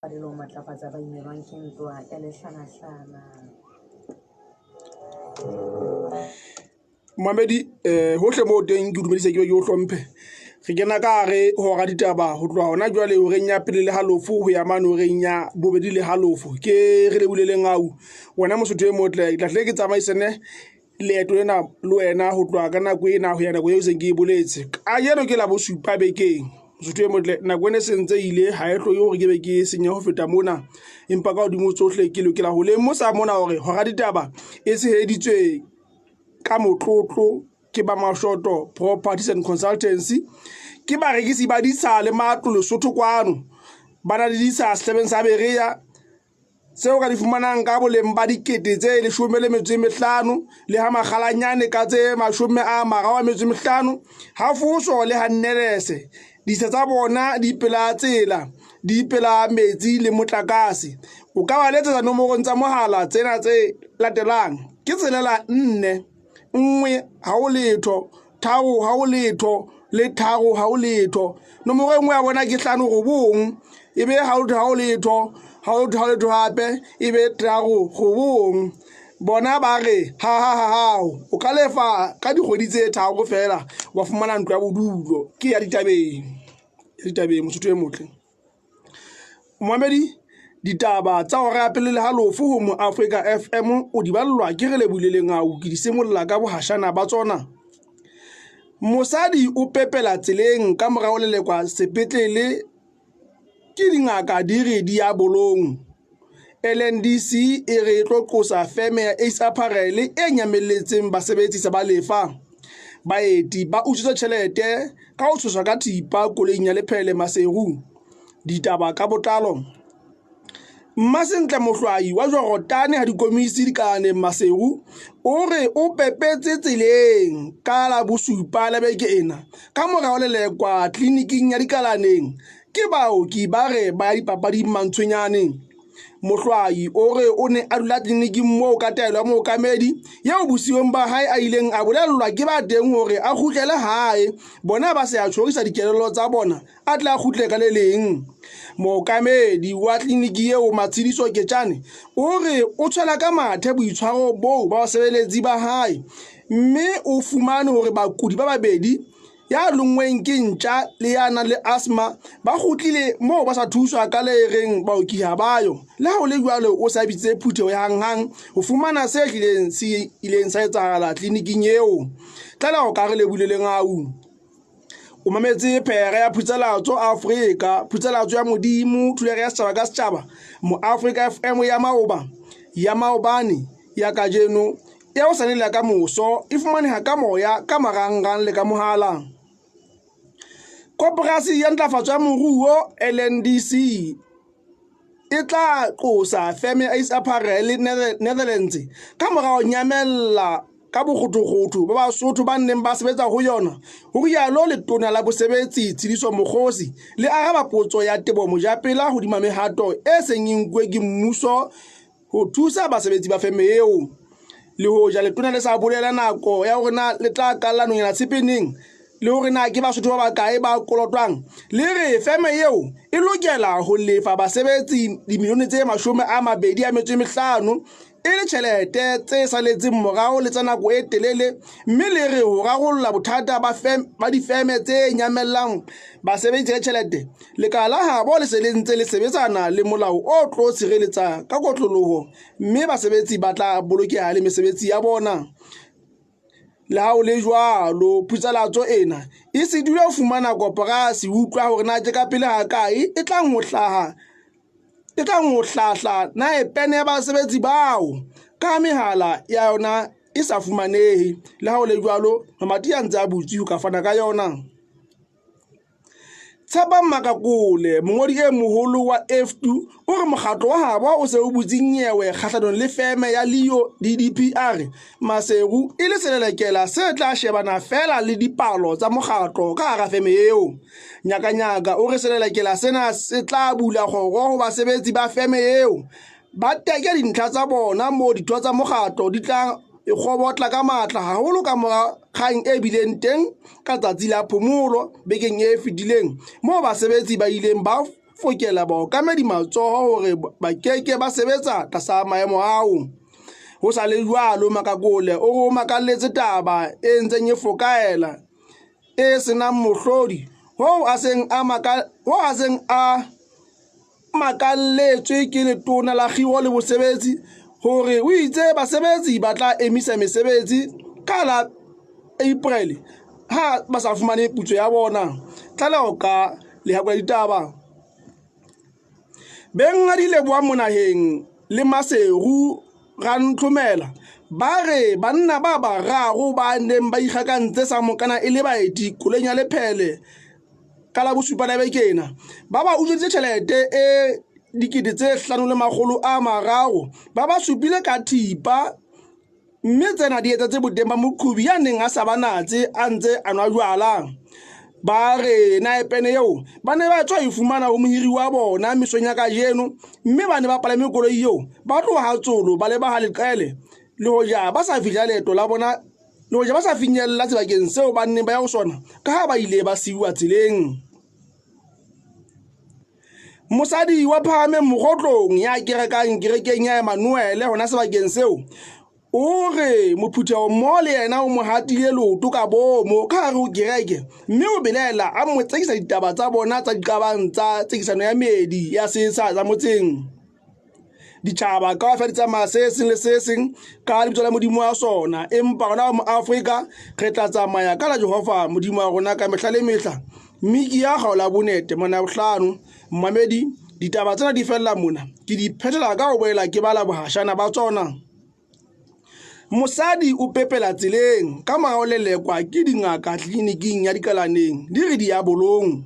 Le ho matlafatsa ba imelwang ke ntwa ya lehlanahlana. Momamedi hohle moo teng ke dumedise ke be ke o hlomphe. Re kena ka hare ho hora ditaba ho tloha hona jwale horeng ya pele le halofo ho ya mane horeng ya bobedi le halofo. Ke Relebohile Lengau wena Mosotho e motle, ke tla hle ke tsamaisane leeto lena le wena ho tloha ka nako ena ho ya nako eo seng ke e boletse. Kajeno ke la bosupa bekeng Mosotho e motle, nako ena e sentse ile ha e hloke hore ke be ke senye ho feta mona, empa ka hodimo tsohle ke lokela ho lemosa mona hore hora ditaba e tsheheditswe ka motlotlo ke ba Mashoto Properties and Consultancy. Ke barekisi ba ditsha le matlo Lesotho kwano, ba na le ditsha sehlabeng sa Berea tseo ka di fumanang ka boleng ba 15,000 le ha Makgalanyane ka tse 35, ha Foso le ha Nnelese. Ditsha tsa bona di pela tsela, di pela metsi le motlakase. O ka ba letsetsa nomorong tsa mohala tsena tse latelang ke 6 4 0 0 3 0 0 le 3 0 0. Nomoro e nngwe ya bona ke 5 9 ebe 0 0 0 0 0 hape ebe 3 9. Bona ba re ha ha ha hao o ka lefa ka dikgwedi tse tharo feela wa fumana ntlo ya bodulo. Ke ya ditabeng, ya ditabeng Mosotho e motle. Momamedi ditaba tsa hora ya pele le halofo ho mo Afrika FM o di ballwa ke Relebohile Lengau, ke di simolla ka bohashana ba tsona. Mosadi o pepela tseleng ka mora ho lelekwa sepetlele ke dingaka di re di ya bolong. LNDC e re e tlo qosa feme ya Ace Apparel e nyamelletseng basebetsi sa ba lefa. Baeti ba utswetswa tjhelete ka ho tshoswa ka thipa koloing ya Lephele Maseru. Ditaba ka botlalo. Mmasentle Mohlwayi wa Jorotane ha dikomisi dikalaneng Maseru o re o pepetse tseleng ka la bosupa la beke ena ka mora ho lelekwa tleliniking ya dikalaneng ke baoki ba re ba ya dipapading Mantshwenyane. Mohlwayi o re o ne a dula tleliniking moo ka taelo ya mookamedi eo bosiung ba hae a ileng a bolellwa ke ba teng hore a kgutlele hae, bona ba se a tjhorisa dikelello tsa bona a tle a kgutle ka le leng. Mookamedi wa tleliniki eo Matshidiso Ketjane o re o tshwela ka mathe boitshwaro boo ba basebeletsi ba hae mme o fumane hore bakudi ba babedi ya lonngweng ke ntja le ya nang le asthma ba kgutlile moo ba sa thuswa ka le reng baoki ha ba yo. Le ha ho le jwalo o sa bitse phutheho ya hanghang ho fumana se hlileng se ileng sa etsahala tleliniking eo. Tlaleho ka Relebohile Lengau. O mametse phere ya phutsalatso Afrika, phutsalatso ya Modimo, thulare ya setjhaba ka setjhaba, Moafrika FM ya maoba, ya maobane, ya kajeno, ya hosane le ya ka moso, e fumaneha ka moya, ka marangrang le ka mohala. Koporasi ya Ntlafatso ya Moruo, LNDC, e tla qosa feme ya Ace Apparel Netherlands ka mora ho nyamella ka bokgothokgotho ba Basotho ba neng ba sebetsa ho yona, ho rialo Letona la Bosebetsi Tshidiso Mokgosi le araba potso ya Teboho Mojapela hodima mehato e seng e nkuwe ke mmuso ho thusa basebetsi ba feme eo. Le hoja letona le sa bolela nako ya hore na le tla kalla nonyana tshepe neng le hore na ke Basotho ba bakae ba kolotwang, le re feme eo e lokela ho lefa basebetsi dimilione tse 25 e le tjhelete tse saletseng morao le tsa nako e telele, mme le re ho rarolla bothata ba difeme tse nyamellang basebetsi ka tjhelete, lekala la habo le se le ntse le sebetsana le molao o tlo tshireletsa ka kotloloho mme basebetsi ba tla bolokeha le mesebetsi ya bona. Le ha ho le jwalo, phutsalatso ena e sitilwe ho fumana koporasi ho utlwa hore na ke ka pele hakae e tlang ho hlaha e tlang ho hlahla na e pene ya basebetsi bao ka mehala ya yona e sa fumanehe. Le ha ho le jwalo, mamati a ntse a butswe ho ka fana ka yona. Tshepang Makakole, mongodi e moholo wa EFTU, o re mokgatlo wa habo o se o butse nyewe kgahlanong le feme ya Leo DDPR Maseru e le selelekela se tla shebana feela le dipalo tsa mokgatlo ka hara feme eo. Nyakanyaka o re selelekela sena se tla bula kgoro ho basebetsi ba feme eo ba teke dintlha tsa bona moo ditho tsa mokgatlo di tla ikgobotla ka matla haholo ka mora kgang e bileng teng ka tsatsi la phomolo bekeng e fetileng moo basebetsi ba ileng ba fokela baokamedi matsoho hore ba keke ba sebetsa tlasa maemo ao. Ho sa le jwalo, Makakole o re o makalletse taba e ntseng e fokaela e senang mohlodi hoo a seng a maka hoo a seng a makalletswe ke letona la kgiro le bosebetsi hore o itse basebetsi ba tla emisa mesebetsi ka la April ha ba sa fumane putso ya bona. Tlaleho ka Lehakwe la Ditaba. Beng a dileboha monaheng le Maseru Rantlhomela ba re banna ba bararo ba neng ba ikgakantse sa mokana e le baeti koloing ya lephele ka la bosupa la beke ena ba ba utsweditse tjhelete e 5300 ba ba supile ka thipa mme tsena di etsetse boteng ba moqhobi ya neng a sa ba natse a ntse a nwa jwala. Ba re naepene eo ba ne ba tswa e fumana ho mohiri wa bona mesong ya kajeno mme ba ne ba palame koloi eo ba tloha ha Tsolo ba leba ha Leqele le hoja ba sa fihla leeto la bona le hoja ba sa finyella sebakeng seo ba neng ba ya ho sona ka ha ba ile ba siuwa tseleng. Mosadi wa phahameng Mokgotlong ya kerekang kerekeng ya Emmanuel hona sebakeng seo o re mophutheho mmoho le yena o mo hatile leoto ka boomo ka hare ho kereke mme o belaela a mo tsekisa ditaba tsa bona tsa diqabang tsa tsekisano ya meedi ya setsha tsa motseng. Ditjhaba kaofela di tsamaya se seng le se seng ka lebitso la Modimo wa sona, empa rona ba Moafrika re tla tsamaya ka la Jehova Modimo wa rona ka mehla le mehla. Mikiya kgaola bone temana ya bohlano. Mmamedi, ditaba tsena di fella mona. Ke di phethela ka ho boela ke bala bohashana ba tsona. Mosadi o pepela tseleng ka mora ho lelekwa ke dingaka tleliniking ya Dikalaneng di re diabolong.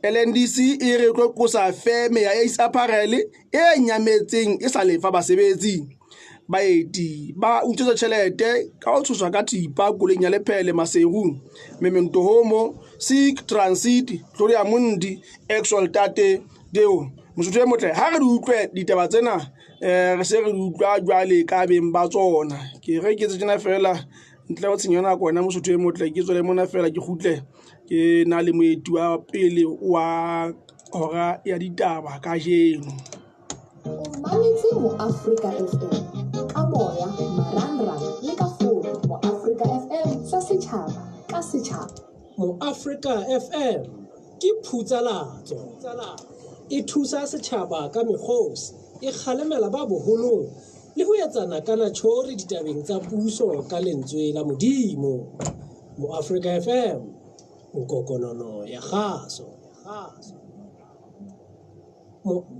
LNDC e re tlo qosa feme ya Ace Apparel e nyametseng e sa lefa basebetsi. Baeti ba utswetswa tjhelete ka ho tshoswa ka thipa koloing ya Lephele Maseru. Memento Homo, Sic Transit, Gloria Mundi, Exaltate Deo. Mosotho e motle, ha re di utlwe ditaba tsena um re se re di utlwa jwale ka beng ba tsona. Ke re ke etse tjena feela ntle ho tshenyo ya nako wena mosotho e motle, ke tswele mona feela ke kgutle ke na le moeti wa pele wa hora ya ditaba kajeno. O mametse Moafrika FM ka moya, marangrang le ka fono. Moafrika FM sa setjhaba ka setjhaba. Moafrika FM ke phutsalatso e thusa setjhaba ka mekgosi, e kgalemela ba boholong le ho etsana ka natjhori ditabeng tsa puso ka lentswe la Modimo. Moafrika FM, nkokonono ya kgaso.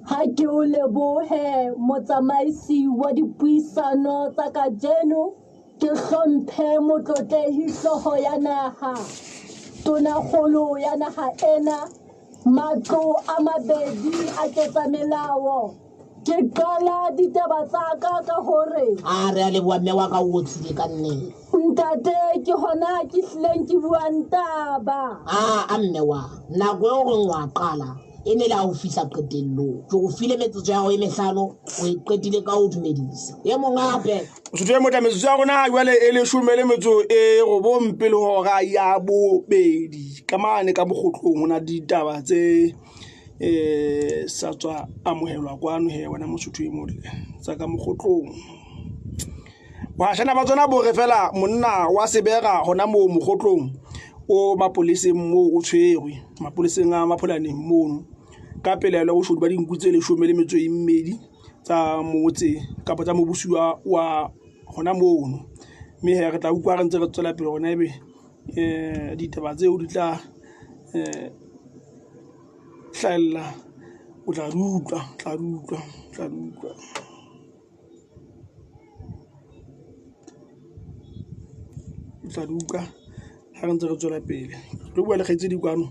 Ha ke o lebohe motsamaisi wa dipuisano tsa kajeno, ke hlomphe motlotlehi hlooho ya naha, tonakgolo ya naha ena, matlo a mabedi a ketsamelao. Ke qala ditaba tsa ka ka hore. A re a leboha mme wa ka o otlile ka nnete. Ntate ke hona ke hlileng ke buang taba. A a mme wa nako eo reng wa qala e ne le ha o fihla qetellong. Ke o file metsotso ya hao e mehlano o e qetile ka ho dumedisa. E mong hape. Mosotho e motle metsotso ya rona jwale e leshome le metso e robong pele hora ya bobedi ka mane ka mokgotlong ho na ditaba tse um sa tswa amohelwa kwano he wena mosotho e motle tsa ka mokgotlong. Bohashana ba tsona bo re fela monna wa sebera hona moo mokgotlong o mapoleseng moo o tshwerwe mapoleseng a Mapholaneng mono ka pelaelo ya boshodu ba dinku tse 12 tsa motse kapa tsa mobusuwa wa hona mono. Mme hee re tla utlwa re ntse re tswela pele hore na ebe um ditaba tseo di tla um hlahella, o tla di utlwa, tla di utlwa, tla di utlwa. O tla di utlwa ha re ntse re tswela pele. Ke tlo bua le kgaitsedi kwano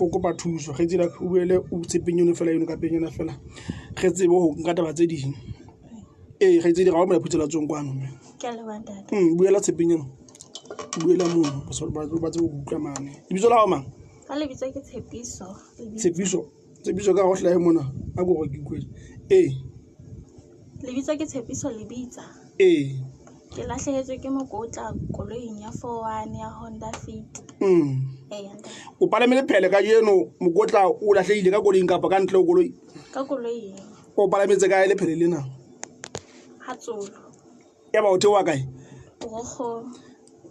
o kopa thuso. Kgaitsedi ya ka o buele o tshepeng eno feela eno kapeng ena feela re tsebe ho nka taba tse ding. Ee, kgaitsedi ra o amohela phutheletsong kwano mme. Ke a leboha ntate. Buela tshepeng eno. Buela mono ba tsebe ho utlwa mane. Lebitso la hao mang? Ka lebitso ke Tshepiso. Tshepiso. Tshepiso ka ho hlahe mona. A ko re ke utlwe. Ee. Lebitso ke Tshepiso Lebitsa. Ee. Ke lahlehetswe ke mokotla koloing ya 41 ya Honda Fit. Eya ntate. O palame lephele ka jeno mokotla o lahlehile ka koloing kapa ka ntle ho koloi? Ka koloing. O palametse kae lephele lena? Ha Tsolo. Ya ba o theoha kae? Borokgong.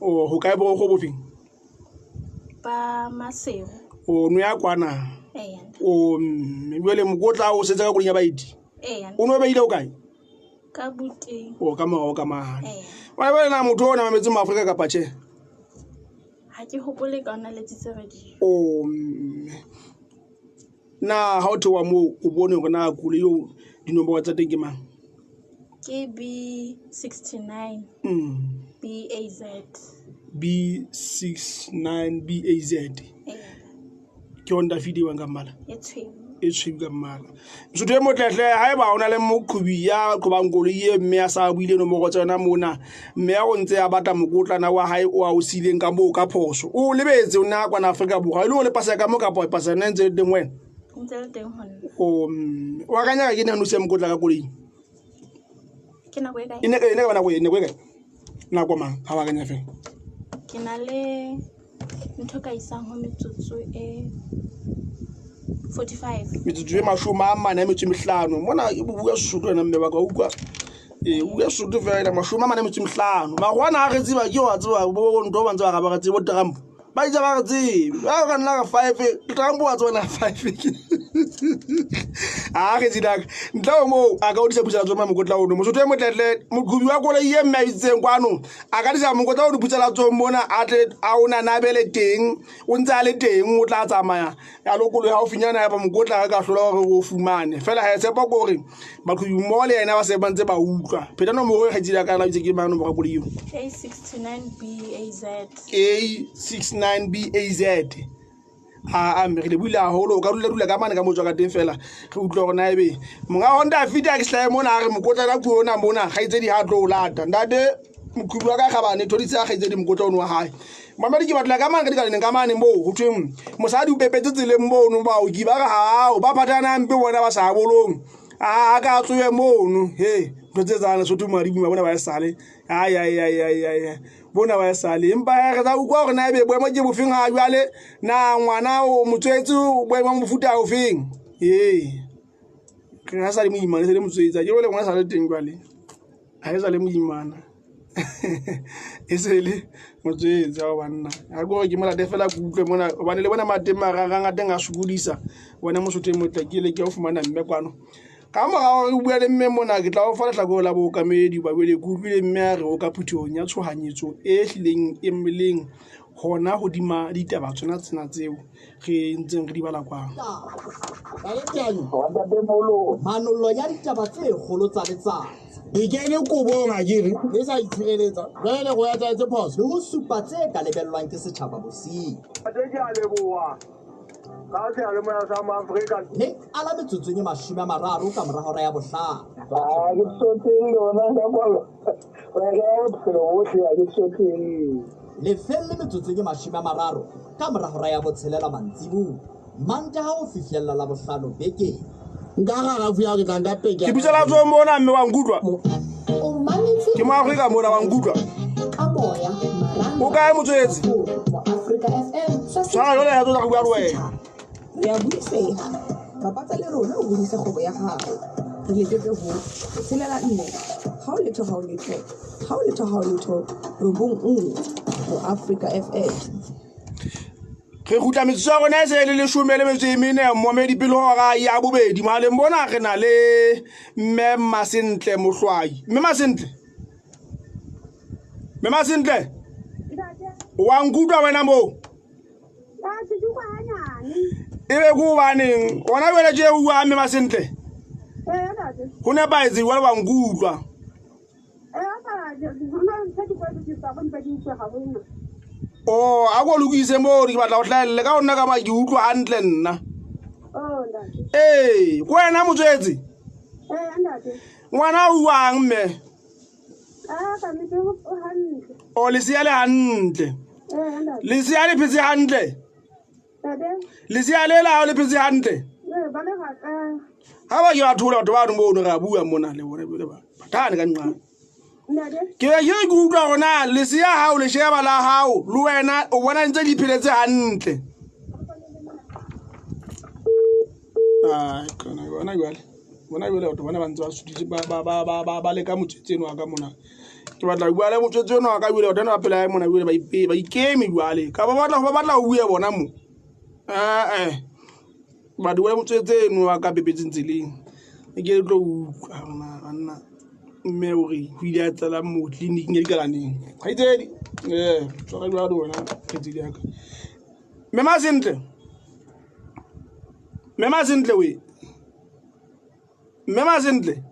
O ho kae borokgo bofeng? Ba Maseru. O no ya kwana. Eya ntate. O jwale mokotla o setse ka koloing ya baeti? Eya. O no beile o kae? Ka buteng. O ka morao ka mane. Eya. Wa bona na motho o na mametse Moafrika kapa tjhe? Ha ke hopole ka ona letsitse radio. O na ha o theoha moo o bone hore na koloi eo dinomoro tsa teng ke mang? Ke B69 BAZ. B69 BAZ. Eya. Ke Honda Fit e wang ka mmala? E tshweu. E tshweu ka mmala. Mosotho e motletle haeba o na le moqhobi ya qhobang koloi e mme a sa buile nomoro tsa yona mona, mme a o ntse a batla mokotlana wa hae o a o siileng ka moo ka phoso. O lebetse o ne a kwana Afrika Borwa e le o le pasa ka mo kapa pasa yona e ntse e le teng wena? Ntse le teng ho nna. O o akanya ka ke nang o siya mokotla ka koloing? Ke nako e kae? E ne e ne ka nako e nako e kae? Nako mang ha o akanya fela? Ke na le ntho ka isang ho metsotso e 45. Metsotso e 45 a metso e mehlano. Mona e bua Sesotho wena mme wa ka utlwa. Ee, o bua Sesotho fela 45. Makgowa a re tseba ke wa tseba bo ntho ba ntse ba re ba re tsebe bo Trump. Ba itse ba re tsebe. Ba ka nna re 5, Trump wa tseba na 5 ke. A re tsidaka. Ntle ho moo a ka o disa puselatso ma mokotla ono. Mosotho e motletle moqhobi wa koloi e mme a itseng kwano. A ka disa mokotla o diputselatsong mona a tle a o nanabele teng. O ntse a le teng o tla tsamaya. Ya lo koloi haufinyana ya ba mokotla ka hlola hore o fumane. Fela ha e tshepa ke hore baqhobi mmoho le yena ba se ba ntse ba utlwa. Pheta nomoro e kgaitsedi ya ka la itse ke mang nomoro ya koloi eo? A69 BAZ. A69 BAZ. A mme re lebohile haholo. O ka dula dula ka mane ka motswa ka teng fela. Re utlwa hore na ebe monga Honda Fit a ke hlahe mona a re mokotla ka puo ona mona kgaitsedi ha tlo o lata. Ntate moqhubi wa ka kgabane thodise a kgaitsedi mokotla ono wa hae. Mamedi ke batla ka mane ka dikaneng ka mane moo ho thweng mosadi o pepetse tseleng mono baoki ba re hao ba phatana mpe bona ba sa bolong. A ka tsoe mono. He ntho tse tsana Lesotho madimo bona ba e sale. Ai ai ai ai ai. Bona ba e sale. Empa re tla utlwa hore na ebe boemo ke bofeng ha jwale na ngwana o motswetse boemo mofuta ofeng. Ee. Re ha sa le moimana se le motswetse. Ke le ngwana sa le teng jwale. Ha e sa le moimana. E se le motswetse wa banna. Ha ke hore ke molate fela ke utlwe mona hobane le bona mateng mararang a teng a sokodisa. Wena Mosotho e motle ke le ke o fumana mme kwano. Ka mora hore o bua le mme mona ke tla o fa lehlakore la bookamedi ba bele ke utlwile mme a re o ka phuthehong ya tshohanyetso e hlileng e mmeleng hona hodima ditaba tsona tsena tseo re ntseng re di bala kwano. Manollo ya ditaba tse kgolo tsa letsatsi. Ke kene kobong ha ke re e sa itshireletsa jwale go etsahetse phoso. Le ho supa tse ka lebellwang ke setjhaba bosiu. Ke a leboha. Ka seyalemoya sa Maafrika. Le qala metsotsong e 30 ka mora hora ya bohlano. Ha ke soteng lona ka kwalo. Ho ya ka bophelo bohle ha ke soteng. Le felle metsotsong e 30 ka mora hora ya botshelela mantsibuya. Mantaha ho fihlella la bohlano bekeng. Nka garafu ya ke tla nka peke. Ke bitsa la tswa mona mme wa nkutlwa. O mametse Ke Moafrika mona wa nkutlwa. Ka moya marang. O kae motswetse? Mo Afrika FM sa Tshwana jwale ya tlo tla go bua le wena. Re a buiseha. Bapatsa le rona o hodise kgwebo ya hao. Re letsetse ho 64 0 0 0 0 0 0 91 Mo Afrika FM. Re kgutla metsotso ya rona e se le 14 momedi pele hora ya bobedi. Mohaleng bona re na le mme Masentle Mohlwai. Mme Masentle. Mme Masentle. Wa nkutlwa wena moo? Ebe ke hobaneng? Hona jwale tje o bua mme Masentle? Ho nepahetse jwale wa nkutlwa. Oh, a ko lokise moo ke batla ho hlahelle ka ho nna ka ma ke utlwa hantle nna. Ee, ke wena motswetse? Ngwana o buang mme? O lesea le hantle. Lesea le phetse hantle? Lesea le la hao le phetse hantle? Ha ba ke ba thola batho bano mono re a bua mona le bona ba thane ka nqane. Ke be ke re ke utlwa gore na lesea gago le sheba la gago le wena o bona ntse di pheletse gantle. Bona jwale bona jwale batho bana ba ntse ba sutise ba leka motswetse eno wa ka mona. Ke batla ho bua le motswetse eno wa ka jwale, batho bana ba pela hae mona jwale ba ikeme jwale. Ka ba batla ho bua bona mo. Ee, batho bua le motswetse eno wa ka pepetseng tseleng. Ke tlo utlwa hore na banna mme o re ho ile a tlela mo tleliniking ya dikalaneng. Kgaitsedi, ee tshwara jwalo wena kgaitsedi ya ka. Mme Masentle, mme Masentle we, mme Masentle.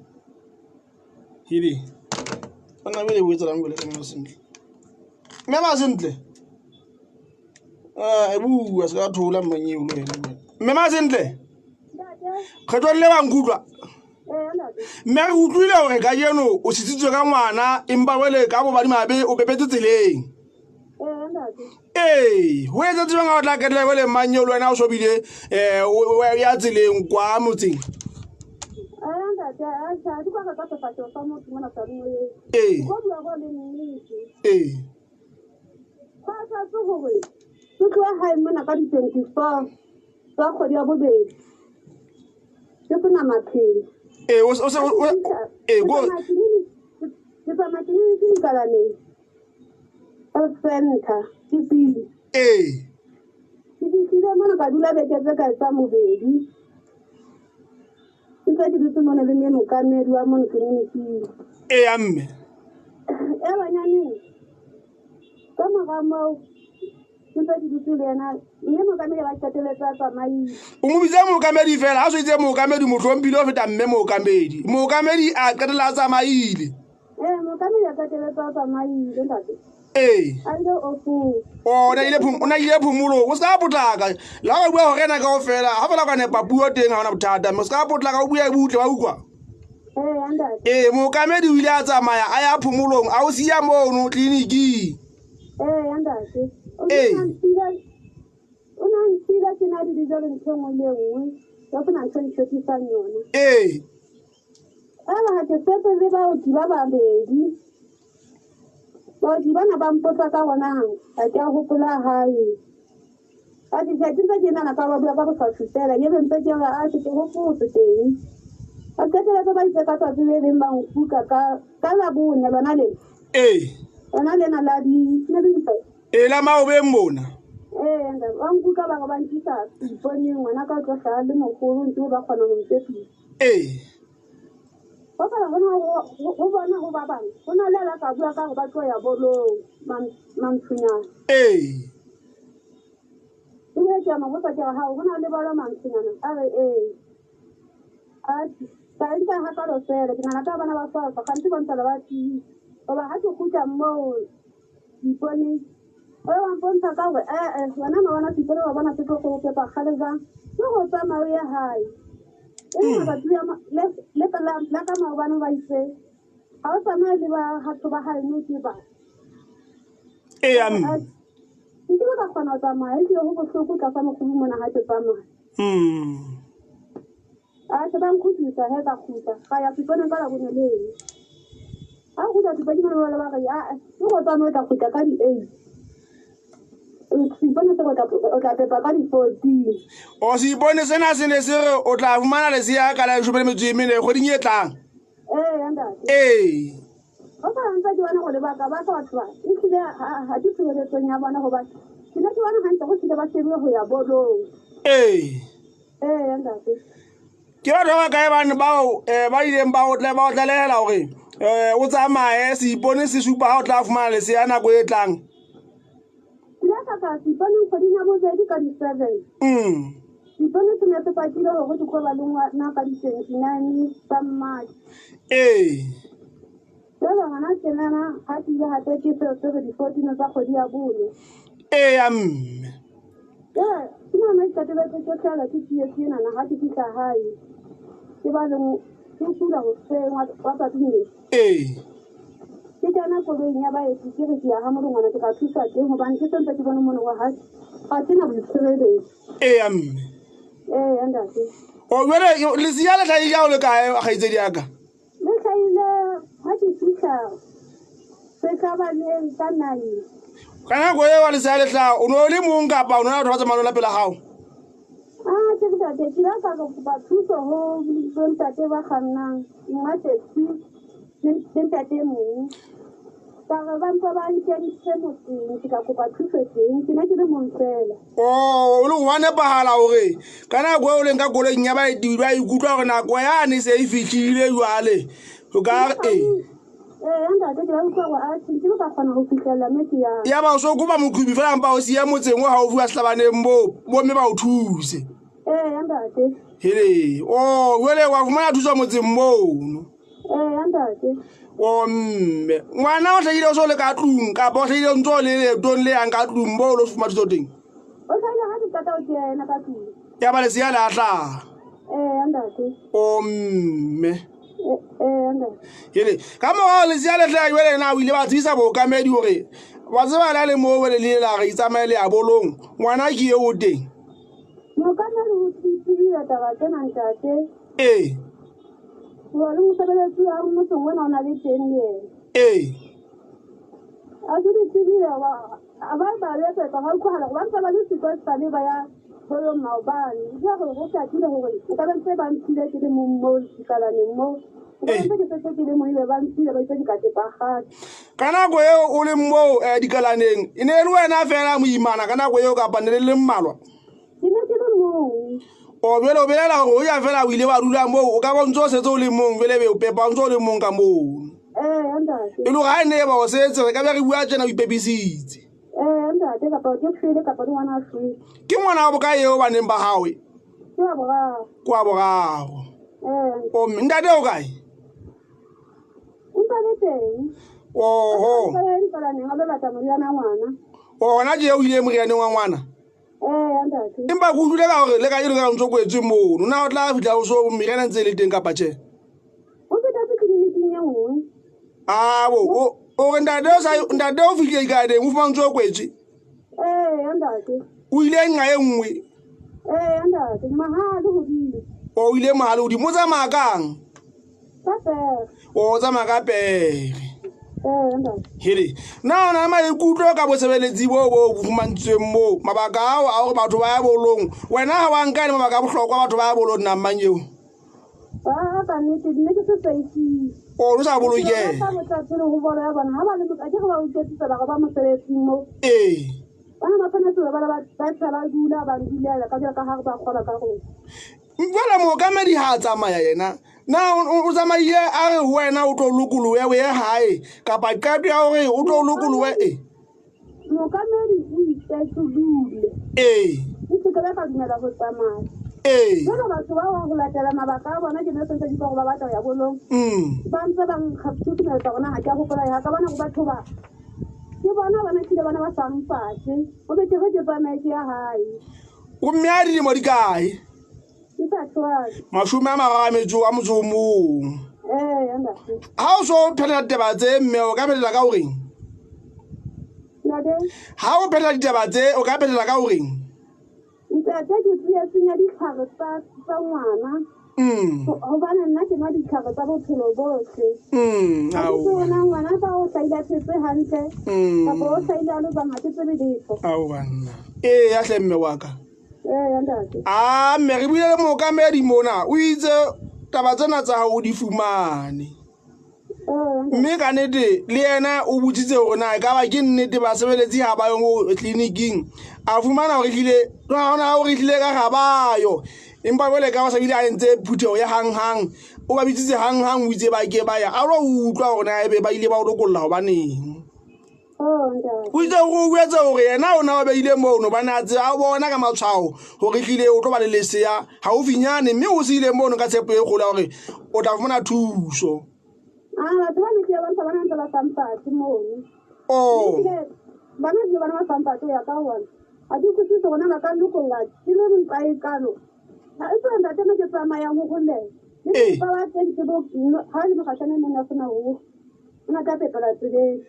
Hele, banna jwale ho etsahalang jwale ka mme Masentle? Mme Masentle. Ah, e bua se ka thola mmanyeo le wena jwale. Mme Masentle. Kgetlong le wa nkutlwa. Mme re utlwile hore kajeno o sitsitswe ka ngwana empa jwale ka bobadimabe o pepetse tseleng. Ee, ho etsetse jwang ha o tla ketela jwale mmanyeo le wena o sobile um ya tseleng kwa motseng? Ee. Ee. Go etsahetse hore ke tlohe hae mona ka di-24 tsa kgwedi ya bobedi ke sena maphelo. Ee, o se o ee go ke tsamaya tleliniking Kalaneng health center ke pele. Ee. Ke fihlile mona ka dula beke tse kae tsa bobedi. Ke ntse ke dutse mona le mme mookamedi wa mono tleliniking. Eya mme. E banyaneng ka mora moo ke ntse ke dutse le yena mme mookamedi ba qeteletse a tsamaile. O mo bitse mookamedi fela, ha so itse mookamedi mohlomphile ho feta mme mookamedi. Mookamedi a qetella a tsamaile. Ee, mookamedi a qeteletse a tsamaile ntate. Ee. A ile ofong. O na ile phom o na ile phomolong. O ska potlaka. La ba bua hore ena kaofela, ha fela ka nepa puo teng ha ona bothata. Mme o ska potlaka o bua butle wa utlwa. Ee, ntate. Ee, mookamedi o ile a tsamaya a ya phomolong, a o siya mono tleliniking. Ee, ntate. Ee. O na ntshila ke na le dijo le ntho e nngwe le e nngwe. Ba sena ntho e ntshepisang yona. Ee. Eba ha ke setse le baoki ba babedi. Baoki bana ba mpotsa ka hona ha ke a hopola hae. Ka fihla ke ntse ke nahana ka ba bua ka bohlaswi feela ebe ntse ke re atjhe ke hopotse teng. Ba qeteletse ba itse ka tsatsi le leng ba nkuka ka ka Labone lona lena. Ee. Lona lena la di ne le di Ee la maobeng mona. Ee ntate, ba nkuka ba re ba nkisa Seiponeng ngwana ka o tlo hlaha le mogolo ntse ba kgona ho mpepisa. Ee. Ho fela ho na ho bona ho ba bang ho na le a la ka bua ka hore ba tlo ya bolong Mantshonyana. Ee. Ebile ke a mo botsa ke re hao ho na le bolo Mantshonyana a re ee. Atjhe ka e nka hakalo feela ke nahana ka bana ba swaswa kganthe ba ntse ba tiisa. Hoba ha ke kgutla moo Seipone o wa mpontsha ka hore ee wena ma bona Seipone wa bona se tlo go pepa kgale jwang ke go tsamaya o ye hae. E le matsatsi a le la ka maobane ba itse ha o tsamaye le batho ba haeno ke ba. Eya mme. Nkile ka kgona ho tsamaya ehlile ho bohloko tlasa mokgubu mona ha ke tsamaya. Atjhe ba nkgutlisa he ka kgutla ka ya Seponeng ka Labone leno. Ha kgutla Seponeng mona ba ba re aa ke go tsamaye o tla kgutla ka di-8. Seipone se o tla pepa ka di-14. O seipone sena se ne se re o tla fumana lesea ka la 14 kgweding e tlang. Ee ntate. Ee. Ho sa ntse ke bona gore lebaka ba ka batho ba ehlile ha ke tshireletsong ya bona hobane ke ne ke bona hantle go hlile ba shebile ho ya bolong. Ee. Ee ntate. Ke batho ba bakae bane bao ba ileng ba o tlalehela hore o tsamaye seipone se supa ha o tla fumana lesea nako e tlang? Ke ile ka tla seiponeng kgweding ya bobedi ka di-7. Seipone se ne se pakile hore ke tlo ba le ngwana ka di-29 tsa March. Ee. Jwale hona tjenana ha ke ile hape ke seo se re di-14 tsa kgwedi ya bone. Eya mme. Jwale ke nahana ke qetelletse ke hlahelwa ke tsietsi enana ha ke fihla hae. Ke ba le ke kula hoseng wa tsatsing lena. Ee. Ke kena koloing ya baeti ke re ke ya ha molongwana ke tla thuswa teng hobane ke sentse ke bone mono hore ha ke na boitshireletso. Eya mme. Eya ntate. O jwale lesea le hlahile ha o le kae kgaitsedi ya ka? Le hlahile ha ke fihla Setlabaneng ka nine. Ka nako eo wa lesea le hlaha, o ne o le mong kapa o ne o na le batho ba tsamayang le wena pela hao? Ah, ke ntate, ke ile ka kopa thuso ho bontate ba kgannang monga taxi le ntate e mong. Ka re ba mpa ba nkentse motseng, ke tla kopa thuso teng. Ke ne ke le mong feela. Oh, o le wa nepahala hore ka nako eo o leng ka koloing ya baeti ba ikutlwa hore nako yane e se e fihlile jwale. O ka re ee. Ee, ntate, ke ba utlwa hore atjhe nke ka kgona ho fihlella mme ke yang. Ya ba o so kopa moqhubi fela mpa o siya motseng o haufi wa Sehlabaneng moo, bomme ba o thuse. Ee, ntate. Hele, oh, jwale wa fumana thuso motseng mono. Ee, ntate. O mme, ngwana o hlahile o so le ka tlung kapa o hlahile o ntse o le leetong le yang ka tlung moo o lo fumana thuso teng? O hlahile ha ke qeta ho kena ka tlung. Ya ba lesea le a hlaha. Ee, ntate. O mme. Ele ka morao lesea le hlaha jwale na o ile ba tsebisa bookamedi hore wa tseba le a le moo wele le ile la re itsamaye le ya bolong ngwana ke eo o teng. Mookamedi o tsebile taba tsena ntate. Ee. Hoba le mosebeletsi wa motseng ona o na le teng le yena. Ee. A se di tsebile hoba a ba ba letsetsa ga utlwagala gore ba ntse ba le siko sale ba ya bolong maobane. Ke gore go hlakile gore nka be ntse ba mphile ke le mong mo dikalaneng mo. Nka be ntse ke setse ke le mong ebe ba mphile ba itse ke ka ke pagame. Ka nako eo o leng moo dikalaneng, e ne e le wena fela moimana ka nako eo kapa ne le le mmalwa? Ke ne ke le mong. O jwale o belaela gore o ja fela o ile wa dula moo o ka ba o ntse o setse o le mong jwale be o pepa o ntse o le mong ka moo. Ee, ntate. E le gore ha e ne e ba o setse re ka be re bua tjena o ipepisitse. Ee, ntate, kapa ke shwele kapa le ngwana a shwele. Ke ngwana wa bokae eo baneng ba gago? Ke wa boraro. Ke wa boraro. Ee. O mme ntate o kae? O ntse a le teng. Oho. O ntse a le dikalaneng a lo lata moriana ngwana. Ona je o ile morianeng wa ngwana? Ee, ntate. Empa ke utlwile ka gore le ka eno ka ntse o kwetswe mono. Na o tla fihla o so meriana ntse e le teng kapa tjhe? O fetetse tleliniking e nngwe. Abo, o re ntate o sa ntate o fihlile ikae o fumantse o kwetswe? Ee, ntate. O ile nqa e nngwe? Ee, ntate, mahale hodimo. O ile mahale hodimo, o tsamaya kang? Ka pere. O tsamaya ka pere. Ee, ntate. Hele, na o na le maikutlo ka bosebeletsi boo bo fumantshweng moo mabaka ao a gore batho ba ya bolong wena ga wa nka e le mabaka a bohlokwa batho ba ya bolong nang mang eo? Aa, ka nnete, nne ke se sa isitse. O lo sa bolokeha. Ba botsa pele ho bolo ya bona ha ba le motho a ke re ba utlwisisa ba re ba mosebetsing mo. Ee. Bana ba tshwanetse ba ba ba tla ba dula ba ndulela ka jalo ka ha re ba kgola ka rona. Jwale mookamedi ha a tsamaya yena na o tsamaile a re ho wena o tlo lokolohe o ye hae kapa qeto ya hore o tlo lokolohe e? Mookamedi o itse ke dule. Ee. Ke se ke be ka dumela ho tsamaya. Ee. Jwale batho bao ho latela mabaka a bona ke ne sentse ke utlwa hore ba batla ho ya bolong. Ba ntse ba nkga susumeletsa hore na ha ke a hopola ya ka bona hore batho ba ke bona bana hlile bana ba sa mpate. Ho betere ke tsamaye ke ya hae. O mme a dilemo di kae? Ke sa tshwane. 30 a metso a motso o mong. Ee, ntate. Ha o so phethela ditaba tse mme o ka phethela ka horeng? Ntate. Ha o phethela ditaba tse o ka phethela ka horeng? Ntate ke tsietsing ya ditlhare tsa tsa ngwana. Hobane nna ke nwa ditlhare tsa bophelo bohle. Ha ke tsebe na ngwana ka o hlahile a phetse hantle kapa o hlahile a lo tsamaya ke tsebe letho. Ao banna. Ee ya hle mme wa ka. Ee ntate. A mme re buile le mookamedi mona o itse taba tsena tsa hao o di fumane. Mme ka nete le yena o botsitse hore na ekaba ke nnete basebeletsi ha ba yo mo tleliniking. A fumana hore ehlile hona hore ehlile ka ga ba yo. Empa jwale ka ba sa bile a entse phutheho ya hanghang, o ba bitsitse hanghang o itse ba ke ba ya. A lo utlwa hore na ebe ba ile ba o lokolla hobaneng. O itse o boetse hore yena o na ba beile mono hobane a tseba a bona ka matshwao hore ehlile o tlo ba le lesea haufinyane mme o siile mono ka tshepo e kgolo ya hore o tla fumana thuso. Ah, batho ba ne ba ntse ba ntse ba sa mpate mono. Oh. Bana ke bana ba sa mpate ya ka hona. Ha ke utlwisise hore na ba ka lokolla ke le mpa e kalo. Ha e tswa ntate ne ke tsamayang ho hole. Ee. Ba ba teng ke bo ha le mokgahlane mona sena ho. O na ka pepela tseleng.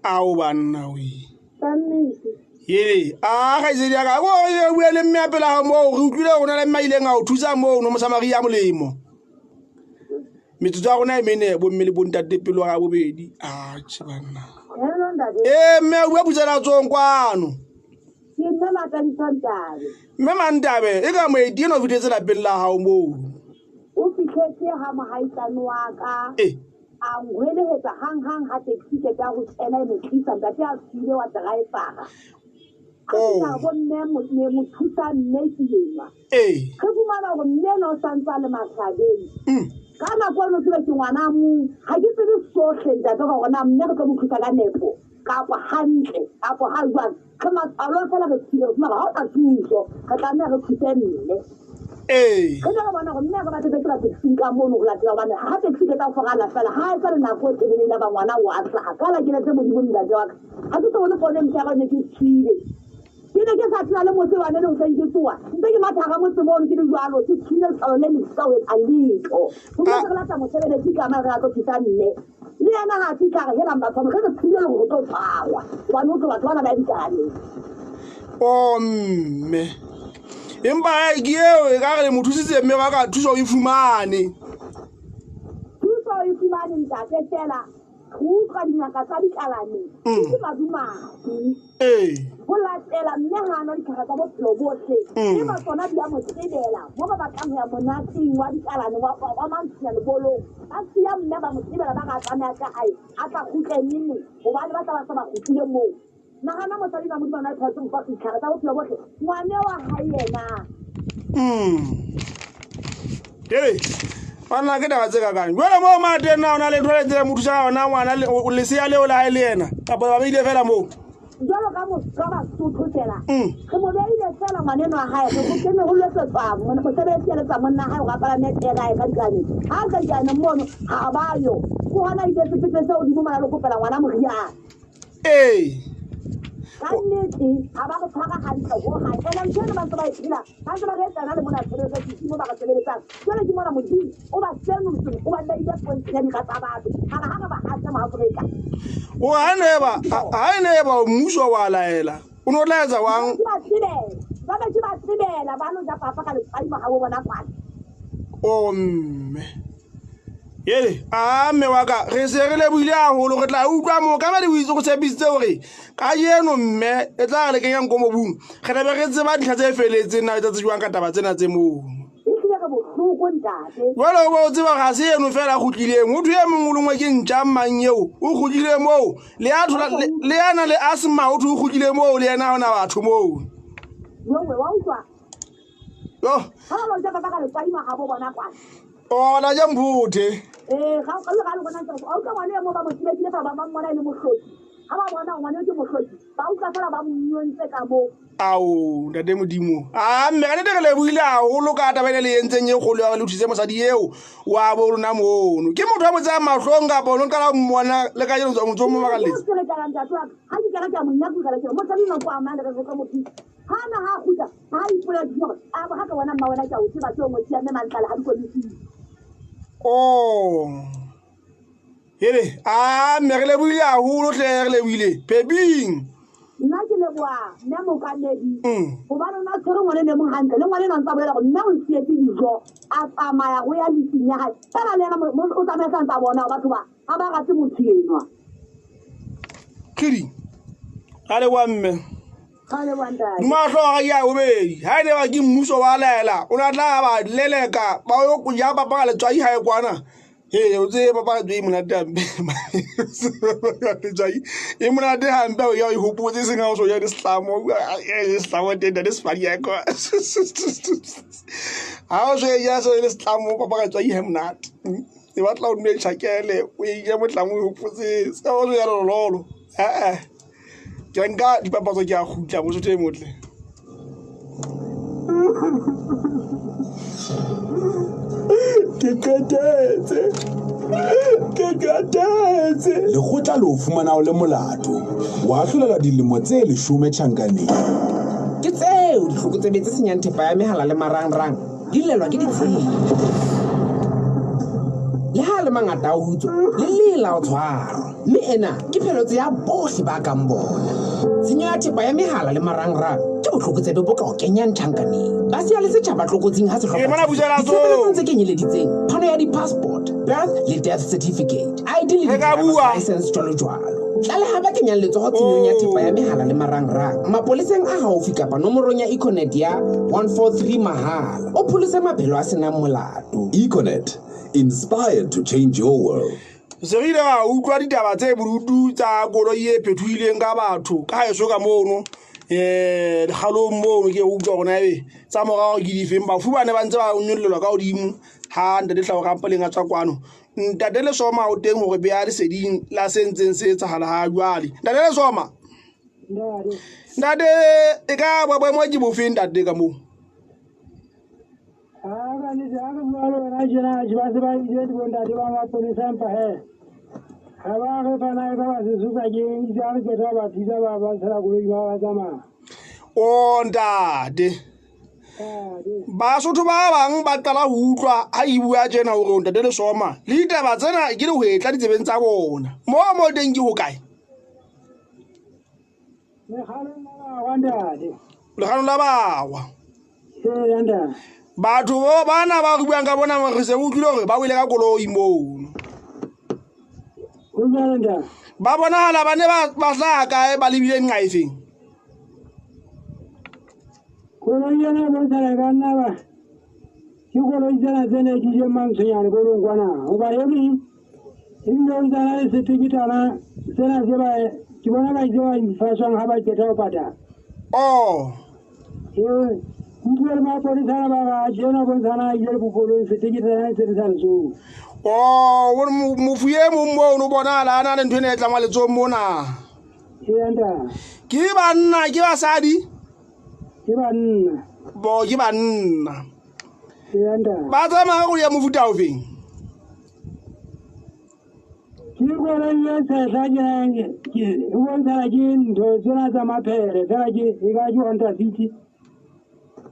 Ao banna we. Ka nnete. Hele, a kgaitsedi ya ka, ko e bue le mme a pela hao moo, re utlwile hore ho na le mme a ileng a o thusa moo, no Mosamaria ya molemo. Metsotso ya rona e mene, bomme le bontate pelo ya bobedi. Atjhe banna. ntate. Ee mme o bua putselatsong kwano. Ke mme Matadiso Ntabe. Mme Mantabe e ka moeti eno o fitlhetse lapeng la gago moo. O fitlhetse ha mohaisane wa ka. Ee. A nhwelehetsa hang-hang ha taxi qeta ho kena e mo tlisa ntate a tswile wa driver. A Oh. fihla bo mme mo mothusa mme ke enwa. Ee. Re fumana hore mme ena o santse a le mahlabeng. Mm. Ka nako eno tsebe ke ngwana mong. Ha ke tsebe sohle ntate ka hore na mme re tlo mo thusa ka nepo kapa hantle kapa ha jwang. Re matswalo fela re tsile re fumana ha o na thuso re tlameha re thuse mme. Ee. Re ne re bona hore mme re batletse tsela taxing ka mono ho latela hobane ha taxi ke tla forala fela ha etsa le nako e telele la ba ngwana o a hlaha. Ka la ke letse modimo ntate wa ka. Ha ke so bone pono e mphe ya ne ke tshwile. Ke ne ke sa tseba le motse wane le hoseng ke tsoa. Ntse ke matha hara motse mono ke le jwalo ke tshwile letswalo le lesa ho etsa letho. Ho bile re lata mosebeletsi ka mane re a tlo thusa mme. Le yena ha a fihla a re helang batho ba re re tshwile le hore re tlo tshwarwa. Hobane ho thwe batho bana ba ya dikalaneng. O mme. Empa hee ke eo e ka re le mo thusitse mme wa ka thuso o e fumane. Thuso o e fumane ntate fela re utlwa dingaka tsa dikalaneng. Ke madumabe. Ee. Ho latela mme ha nwa ditlhare tsa bophelo bohle. Eba tsona di a mo tebela mo ba batlang ho ya monateng wa dikalane wa wa Mantshiya lebolong. Ba siya mme ba mo tebela ba re a tsamaya ka hae a tla kgutle neng hobane ba tla ba se ba kgutlile moo. Nahana mosadi na Modimo a na le tshwanetse ho fa ditlhare tsa bophelo bohle ngwane wa hae yena. Ee. Banna ke taba tse kakang. Jwale moo mateng na o na le ntho le tsela mo thusa ka yona ngwana lesea leo la hae le yena kapa ba beile fela moo. Jwalo ka ka Basotho fela. Re mo beile fela ngwaneno wa hae. Re kene ho letsetswa mosebetsi a letsa monna hae hore a palame pere a ye ka dikaneng. Ha a ka dikaneng mono ha ba yo. Ke hona a ile sepetlele se hodimo mona a lo kopela ngwana moriana. Ee. Ka nnete ha ba re tshwara hantle hohang. Ene ntho eno ba ntse ba e phela, ba ntse ba re etsana le mona tshebeletso ke mo ba re sebeletsang. Jwale ke mona Modimo o ba senotse, o ba beile pontsheng ya dira tsa batho. A re ha re ba hate Moafrika. O ha ne ba ha ne ba mmuso wa laela. O no tla etsa wang? Ke ba tsebela. Ba be ke ba tsebela ba lo ja papa ka letswai mo habo bona kwana. O mme. Ele, a mme wa ka re se re lebohile haholo re tla utlwa moo ka bale o itse go tshepisitse hore kajeno mme e tla re le kenyang ko mobung re tla be re tseba dintlha tse feletseng na e tla tsejwang ka taba tsena tse moo. Ehlile re bohloko ntate. Jwale o bo o tseba ga se eno fela a kgutlileng ho thwe e mongwe le nngwe ke ntja mang eo o kgutlile moo le ya thola le ya nang le asthma ho thwe o kgutlile moo le yena ha hona batho moo. Yowe wa utlwa. Yo. Ha ba lo ja papa ka letswai mo habo bona kwana. Ona ja mphuthe. Ee, ga ga ga le bona ntse a utlwa ngwana e mo ba mo tsebekile fa ba ba mmona e le mohloki. Ha ba bona ngwana ke mohloki, ba utlwa fela ba mo nyontse ka moo. Ao, ntate Modimo. A mme ka nnete re lebohile haholo ka taba ena le entseng e kgolo ya hore le thuse mosadi eo wa bo lona mono. Ke motho wa mo tseyang mahlong kapa o no qala ho mmona le kajeno o ntso mo makalletse? Ke re kana ntate wa ka, ha ke kena ke a mo nyakukela ke re mosadi o nako a mane re re tlo mo thusa. Ha na ha kgutla, ha ipolela ke hore a bo ha ka wena mma wena ke a o tseba ke o ngwetsi ya mme Mantlala ha dikomisi. Oh. Hele, a mme re lebohile haholo hle re lebohile. Pheping. Nna ke leboha mme Mokamedi hobane o ne a tshwere ngwana ene mong hantle le ngwana ena ntse a bolela hore mme o nsietse dijo a tsamaya ho ya leting ya hae. Fela le yena o tsamaya sa ntse a bona hore batho ba ha ba rate motho enwa. Kgidi. A leboha mme. Mahlo a ya bobedi ha e ne ba ke mmuso wa laela o ne a tla ba leleka ba yo ja papa ka letswai ha e kwana ee o tseye papa ka letswai monate hampe letswai e monate hampe o ya o e hopotse e seng ha o so ja le setlamo setlamo teng ntate sefadi ya kwa ha o so e ja so e le setlamo papa ka letswai ha e monate e batla o nne tšhakele o e je motlamo o e hopotse se o so ya lololo ee Ke nka dipapatso ke a kgutla mosotho e motle. Ke qetetse. Ke qetetse. Lekgotla le o fumana o le molato wa ahlolelwa dilemo tse leshome tjhankaneng. Ke tseo ditlokotsebe tse senyang thepa ya mehala le marangrang di llelwa ke ditshila. Le ha le mangata a utswa, le lela o tshwarwa. Mme ena ke pheletso ya bohle ba kang bona. Tshenyo ya thepa ya mehala le marangrang ke botlokotsebe bo ka o kenyang tjhankaneng. Ba siya le setjhaba tlokotsing ha se hloka Ee, mona thuso. butsela Ditshebeletsong tso. tse kenyeleditseng phano ya di-passport, birth le death certificate, ID le Re ka di-driver's bua. license jwalo jwalo. Tlaleha ba kenyang letsoho tshenyong ya thepa ya mehala le marangrang mapoleseng a haufi kapa nomorong ya Econet ya 143 mahala. O pholose maphelo a senang molato. Econet, inspired to change your world. Se re ile ra utlwa ditaba tse bodutu tsa koloi e phethohileng ka batho ka haeso ka mono um lekgalong mono ke utlwa gona ebe tsa morago ke difeng bafu ba ne ba ntse ba nyollelwa ka godimo ga ntate tlhago rampoleng a tswa kwano ntate lesoma o teng gore beya leseding la se ntseng se etsagala ga jwale ntate lesoma ntate e ka ba boemo ke bofeng ntate ka moo o ntate basotho ba bang ba qala ho utlwa ha e bua tjena hore ntate lesoma le ditaba tsena ke lehwetla ditsebeng tsa bona mo mo teng ke hokae leganong la bawa batho bo bana ba re buang ka bona re se re utlwile gore ba wele ka koloi mono ba bonagala ba ne ba hlaha kae ba lebile nqa efeng Koloi ena e bontshana e ka nna ba ke koloi tsena tse ne di ile mantshonyane kolong kwana hoba e meng ebile o ntsana le seteketana sena se ba ke bona ba itse ba ifaswang ha ba qeta ho patala oh ee utlwe le maponesa ba ba tjena bontshana a ile le bokolong seteketana se le sa letsoho oh mofu e mong mono o bonagala a na le ntho ene e tlangwa letsong mona ke banna ke basadi ke banna bo ke banna ba tsamaya go ya mofuta o feng ke koloi e tshehla ke e bontshana ke ntho tsena tsa maphere fela ke e ka ke honda city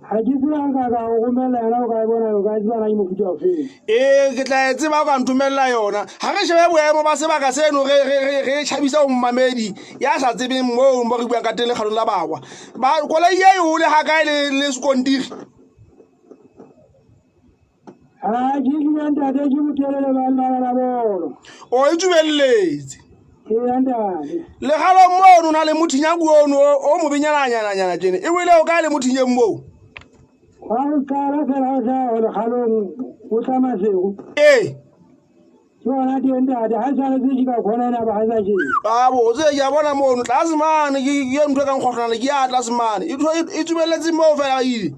ga ke tseba nka ka go romelela yona o ka e bona o ka tsebana ke mofuta o feng ee ke tla e tseba o ka ntomelela yona ga re shebe boemo ba sebaka seno re tšhabisa go mmamedi ya sa tsebeng moo mo re buang ka teng lekgalong la bakwa ba koloi e ole ga kae le sekontiri ga ke dula ntate ke botelele ba lebala la bolo o e tsubeletse ee ntate legalong mono o na le mothinya kuono o mobenyananyananyana tjene e wele o kae le mothinyeng moo wa go qala fela o tla go legalong o tla masego ee ke gona teng ntate ga tshwanetse ke ka khona ena ba ga sa ke a botse ke a bona mono tlase mane ke ke ntho e kang kgotlhana ke ya tlase mane e e tsubeletse moo fela ile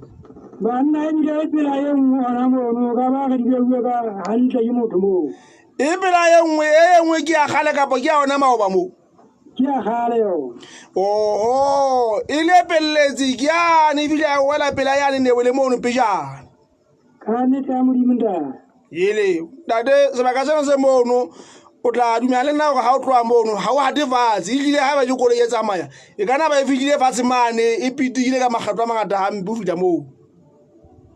banna ebile e pela e nngwe gona mono o ka ba re di beuwe ka gantle ke motho moo e pela e nngwe e nngwe ke ya gale kapo ke ya ona maoba moo ke ya gale yone oho e lepeletse ke yane ebile ya wela pela yane newe le mono pejana Ka nnete ya Modimo ntate. Ele ntate sebaka sena se mono o tla dumela le nna gore ga o tloga mono ga o gate fatshe etlile ga ba ke koloi e tsamaya e kana ba e fitlhile fatshe mane e pitikile ka makgetlo a mangata gampe o fitlha moo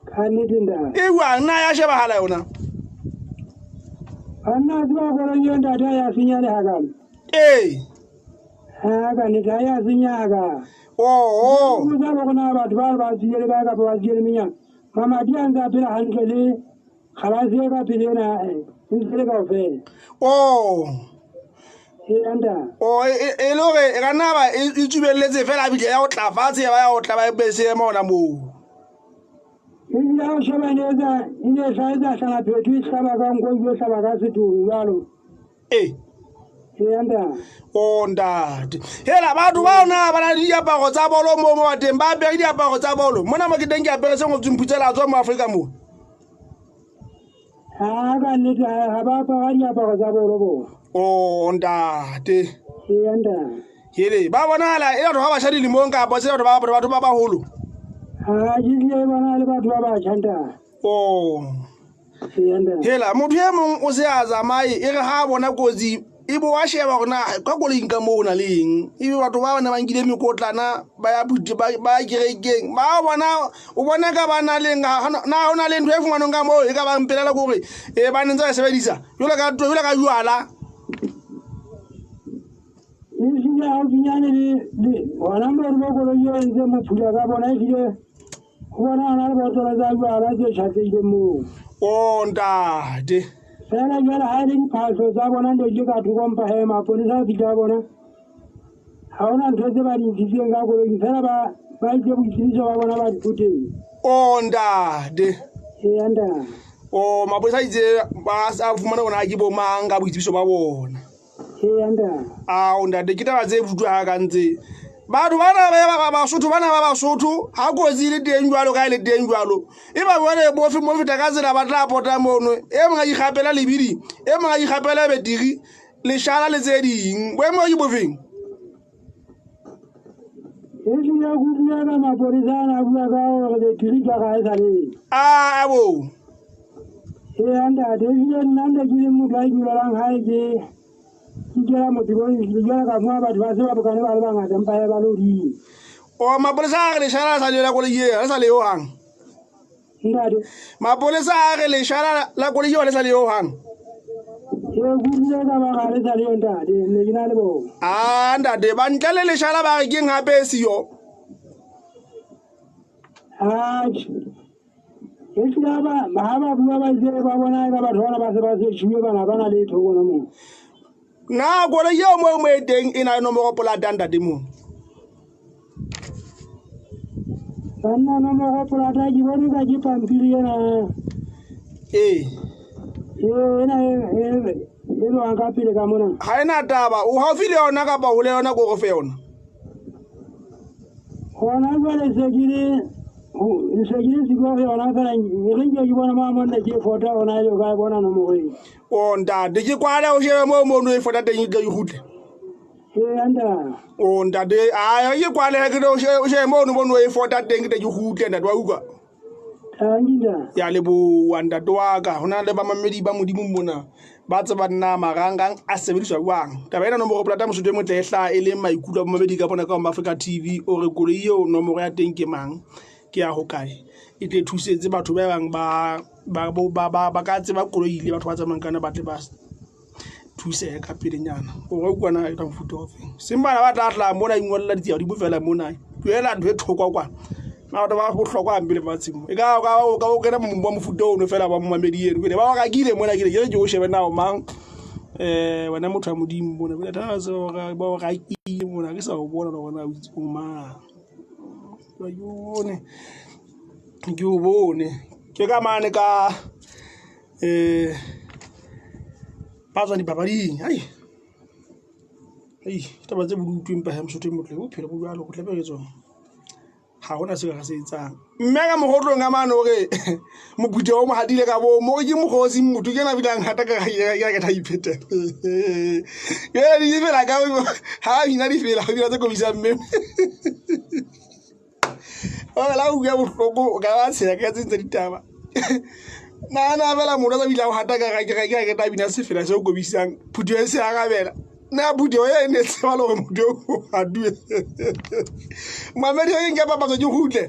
Ka nnete ntate. e buang nna ya shebagala yona Banna a tseba koloi eo ntate a ya senya le hakana. ee Ha ka nnete ha ya senya ka. oo Go tsa le gona batho ba ba tsile le kae kapa ba tsile le menyana. Mamati a ntse a phela hantle le galase e ka pele ena e ntse le kaofela. oo Ee ntate. o e le gore e ka nna ba e tsubeletse fela a fitlha ya go tla fatshe ya ba ya go tla ba e be se ema ona moo Ebile ha o sheba e ne etsa e ne e hlaha etsa hlala phetho e hlaba ka nko ebile hlaba ka setopo jwalo. ee Ee ntate. o ntate hela batho bao na ba na le diaparo tsa bolo mo mo bateng ba apere diaparo tsa bolo mona mo ke teng ke apere se ngotsweng phutsela tswa mo Afrika mo Ha ka nnete ha ba apara diaparo tsa bolo bona. o ntate Ee ntate. hele ba bonagala e batho ba bašwa dilemong kapa se batho ba batho ba bagolo Ha ke tlile bona le batho ba batjha ntate. o Ee ntate. hela motho e mong o se a tsamaye e re ga a bona kotsi e bo wa sheba gore na ka koloing ka moo o na le eng ebe batho ba bane ba nkile mekotlana ba ya phute ba ya kerekeng ba bona o bona ka ba na leng na o na le ntho e fumanong ka moo e ka bang pelela kore e ba ne ntse ba e sebedisa jalo ka jalo ka jwala Ehlile haufinyane le hona moo mo koloi eo e ntse mo phula ka bona ehlile go bona gona le botlolo tsa jwala tse tjhatlehileng moo. O ntate. Fela jwale ha e le diphahlo tsa bona ne di le ka thoko mpa he maponesa a fihla a bona Ha hona ntho tse ba di ntshitseng ka koloi fela ba ba itse boitsebiso ba bona ba di foteng. O ntate. Ee ntate. O mapolesa a itse ba a fumana bona ke bo mang ka boitsebiso ba bona. Ee ntate. Ao ntate ke taba tse bodutu hakakang tse. Batho bana ba ba Basotho bana ba Basotho ha kotsi e le teng jwalo ka e le teng jwalo. E ba jwale bo mo feta ka tsela ba tla pota mono. E mong a ikgapela lebidi, e mong a ikgapela betiri. Leshala le tse ding. Boemo ke bofeng? Ehlile ke utlwile ka mapolesa a na bua ka hore betiri tsa ga e sa le. A bo. Ee ntate, ehlile nna nte ke le motho a itulelang hae ke ke kela motse ko jwale ka fumana batho ba se ba bokane ba le bangata empa he ba le hodimo. O mapolesa a re leshala le sa le la koloi eo, le sa le yo hang. Ntate. Mapolesa a re leshala la koloi eo le sa le yo hang. Ee, ke utlwile ka ba ga le sa le yo ntate, ne ke na le bona. A ntate, ba ntle le leshala ba re keng hape e siyo? Atjhe. Ehlile ha ba ha ba bua ba itse ba bona eka batho bana ba se ba setjhuwe bana ba na letho bona moo. Na koloi eo mo mo e teng e na le nomoro polata ntate moo? Banna nomoro polata ke bone ka ke pampiri ena. Ee. Ee, ena e e e lwang ka pele ka mona. Ha ena taba, o haufi le yona kapa hole yona ko go fe yona? Hona jwale se ke le se ke le siko go yona fela e re nke ke bona mo monna ke fota hona e ka e bona nomoro eo. O ntate, ke kwale o shebe moo mono e fota teng e tle e kgutle. Ee ntate. O ntate, a ke kwale ke o shebe mono mono e fota teng ke tle ke kgutle ntate wa utlwa. Ke a leboha ntate wa ka. Ho na le bamamedi ba Modimo mona ba tsebang na marangrang a sebediswa jwang. Taba ena nomoro polata Mosotho e motle e hlaha e leng maikutlo a bomamedi ka mona ka ho Africa TV o re koloi eo nomoro ya teng ke mang, ke ya hokae. E tle thusetse batho ba bang ba ba ba ba ka tseba koloi le batho ba tsamayang ka yona ba tle ba thusehe ka pelenyana. O re kwana ka mofuta ofe. Seng bana ba tla tla mona ingolla ditaba di bofela mona. Tlohela ntho e thoko kwana. Na batho ba bohlokwa hampe lefatsheng mo. E ka ka o ka o kena wa mofuta ono fela wa momamedi eno. Ke ba rakile mona ke ke ke o shebe na o mang. Eh wena motho wa Modimo mona. Ke tla tseba hore ba o rakile mona ke sa o bona le hore na o itse o mang. Ke bone. Ke o bone. Ke ka mane ka eh ba tswang dipapading. Ai. Ai, taba tse bodutu empa ha Mosotho e motle bophelo bo jwalo go tlabe re tsona. Ga gona se ka se etsang. Mme ka mogotlong ka mane ore mophuthi o mo hatile ka bo mo ke mogosi motho ke na bilang hata ka ya ka tha iphetela. Ke di fela ka ha bina di fela bina tse kobisang mme. O la utlwa bohloko o ka ba tsheya ka tse tsa ditaba. Nahana fela motho a sa bile a o hata ka ga ke ga ke tla bina sefela se o kobisang phuthego e se arabela. Na phuthego e ne tseba le gore motho o hatuwe. Mamedi ke nke papatso ke kgutle.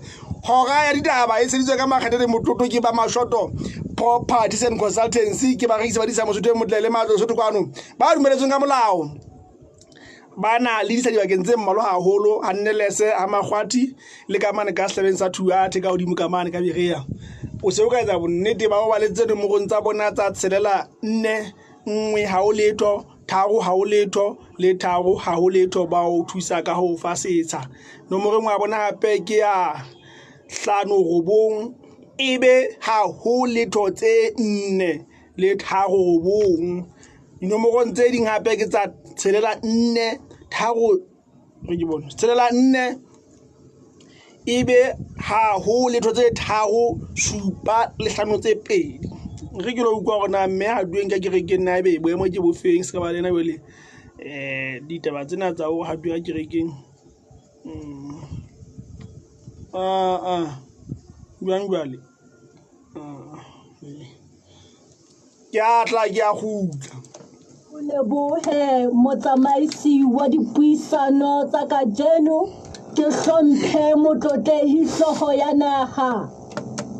Hora ya ditaba e tsheditswe ka makgethe le motlotlo ke ba Mashoto Properties and Consultancy ke barekisi ba disa Mosotho e motle le matlo Lesotho kwano ba dumeletsweng ka molao. Ba na le disa dibakeng tse mmalwa haholo ha Nnelese ha Makgwathi le ka mane ka sehlabeng sa Thuathe ka hodimo ka mane ka Berea. O se o ka etsa bonnete ba ho ba le tse nomorong tsa bona tsa tshelela nne nngwe ha ho letho tharo ha ho letho le tharo ha ho letho ba o thusa ka ho fa setsha. Nomoro e nngwe ya bona hape ke ya hlano robong ebe ha ho letho tse nne le tharo robong. Dinomorong tse ding hape ke tsa tshelela nne tharo re ke bone tshelela nne ebe ha ho letho tse tharo supa le hlano tse pedi. Re ke lo utlwa hore na mme ha duweng ka kerekeng na ebe boemo ke bofeng se ka ba lena jwale ditaba tsena tsa ho hatuwa kerekeng. Jwang jwale? Ke a tla ke a kgutla. O lebohe motsamaisi wa dipuisano tsa kajeno, ke hlomphe motlotlehi hlooho ya naha,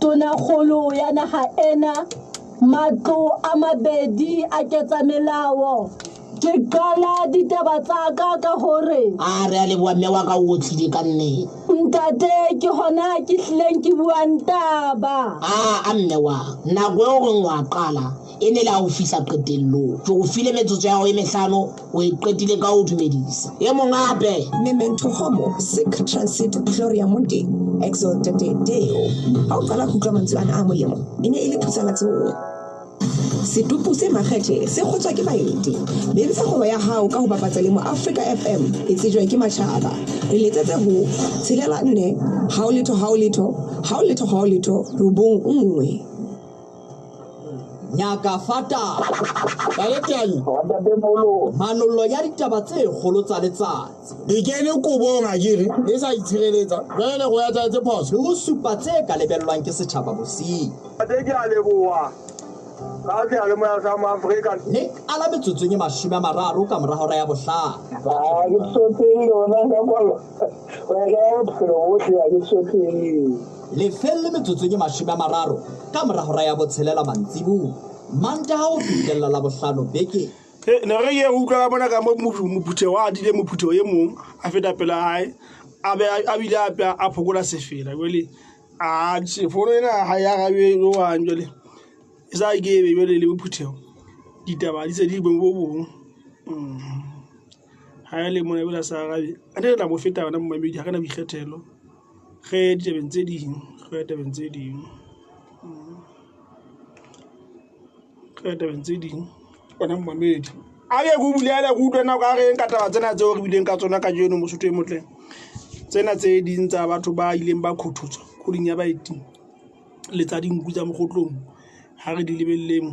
tonakgolo ya naha ena, matlo a mabedi a ketsamelao. Ke qala ditaba tsa ka ka hore. A re a leboha mme wa ka o otlile ka nnete. Ntate ke hona ke hlileng ke buang taba. A a mme wa nako eo reng wa qala. E ne le ha o fihla qetellong. Ke o file metsotso ya hao e mehlano, o e qetile ka ho dumedisa. E mong hape. Memento Homo, Sic Transit Gloria Mundi, Exultate Deo. Ha o qala ho utlwa mantswe ana a molemo, e ne e le phutsalatsong. Setupu se makgethe se kgotswa ke baeti. Bentsha kgwebo ya hao ka ho bapatsa le Moafrika FM e tsejwa ke matjhaba. Re letsetse ho tshelela nne hao letho hao letho hao letho hao letho robong nngwe. Nyaka fata. Manollo ya ditaba tse kgolo tsa letsatsi. E kene kobong akere e sa itshireletsa jwale go ya tsaetse phoso. Le ho supa tse ka lebellwang ke setjhaba bosiu. Ntate ke a leboha ka seyalemoya sa Moafrika. Le qala metsotsong e 30 ka mora hora ya bohlano. Ha ke tsotelle lona ka kwalo. Ho ya ka bophelo bohle ha ke tsotelle. Le felle metsotsong e 30 ka mora hora ya botshelela mantsibuya. Mantaha ho fihlella Labohlano bekeng. Ne re ye re utlwa ka mona ka mo mophutheho a adile mophutheho e mong a feta pela hae a be a bile a a phokola sefela jwale a fono ena ha ya arabe jwang jwale e sa ke ebe jwale le phutheho ditaba di se di bo bong ha e le mona ebile a sa arabe ante re tla mo feta yona momamedi ha re na boikgethelo re ditabeng tse ding re tabeng tse ding re tabeng tse ding ona momamedi a ke ko bulele ke utlwe nako a reng ka taba tsena tseo re bileng ka tsona kajeno mosotho e motle tsena tse ding tsa batho ba ileng ba khothotswa kgoding ya baeti le tsa dinku tsa mokgotlong ha re di lebelleng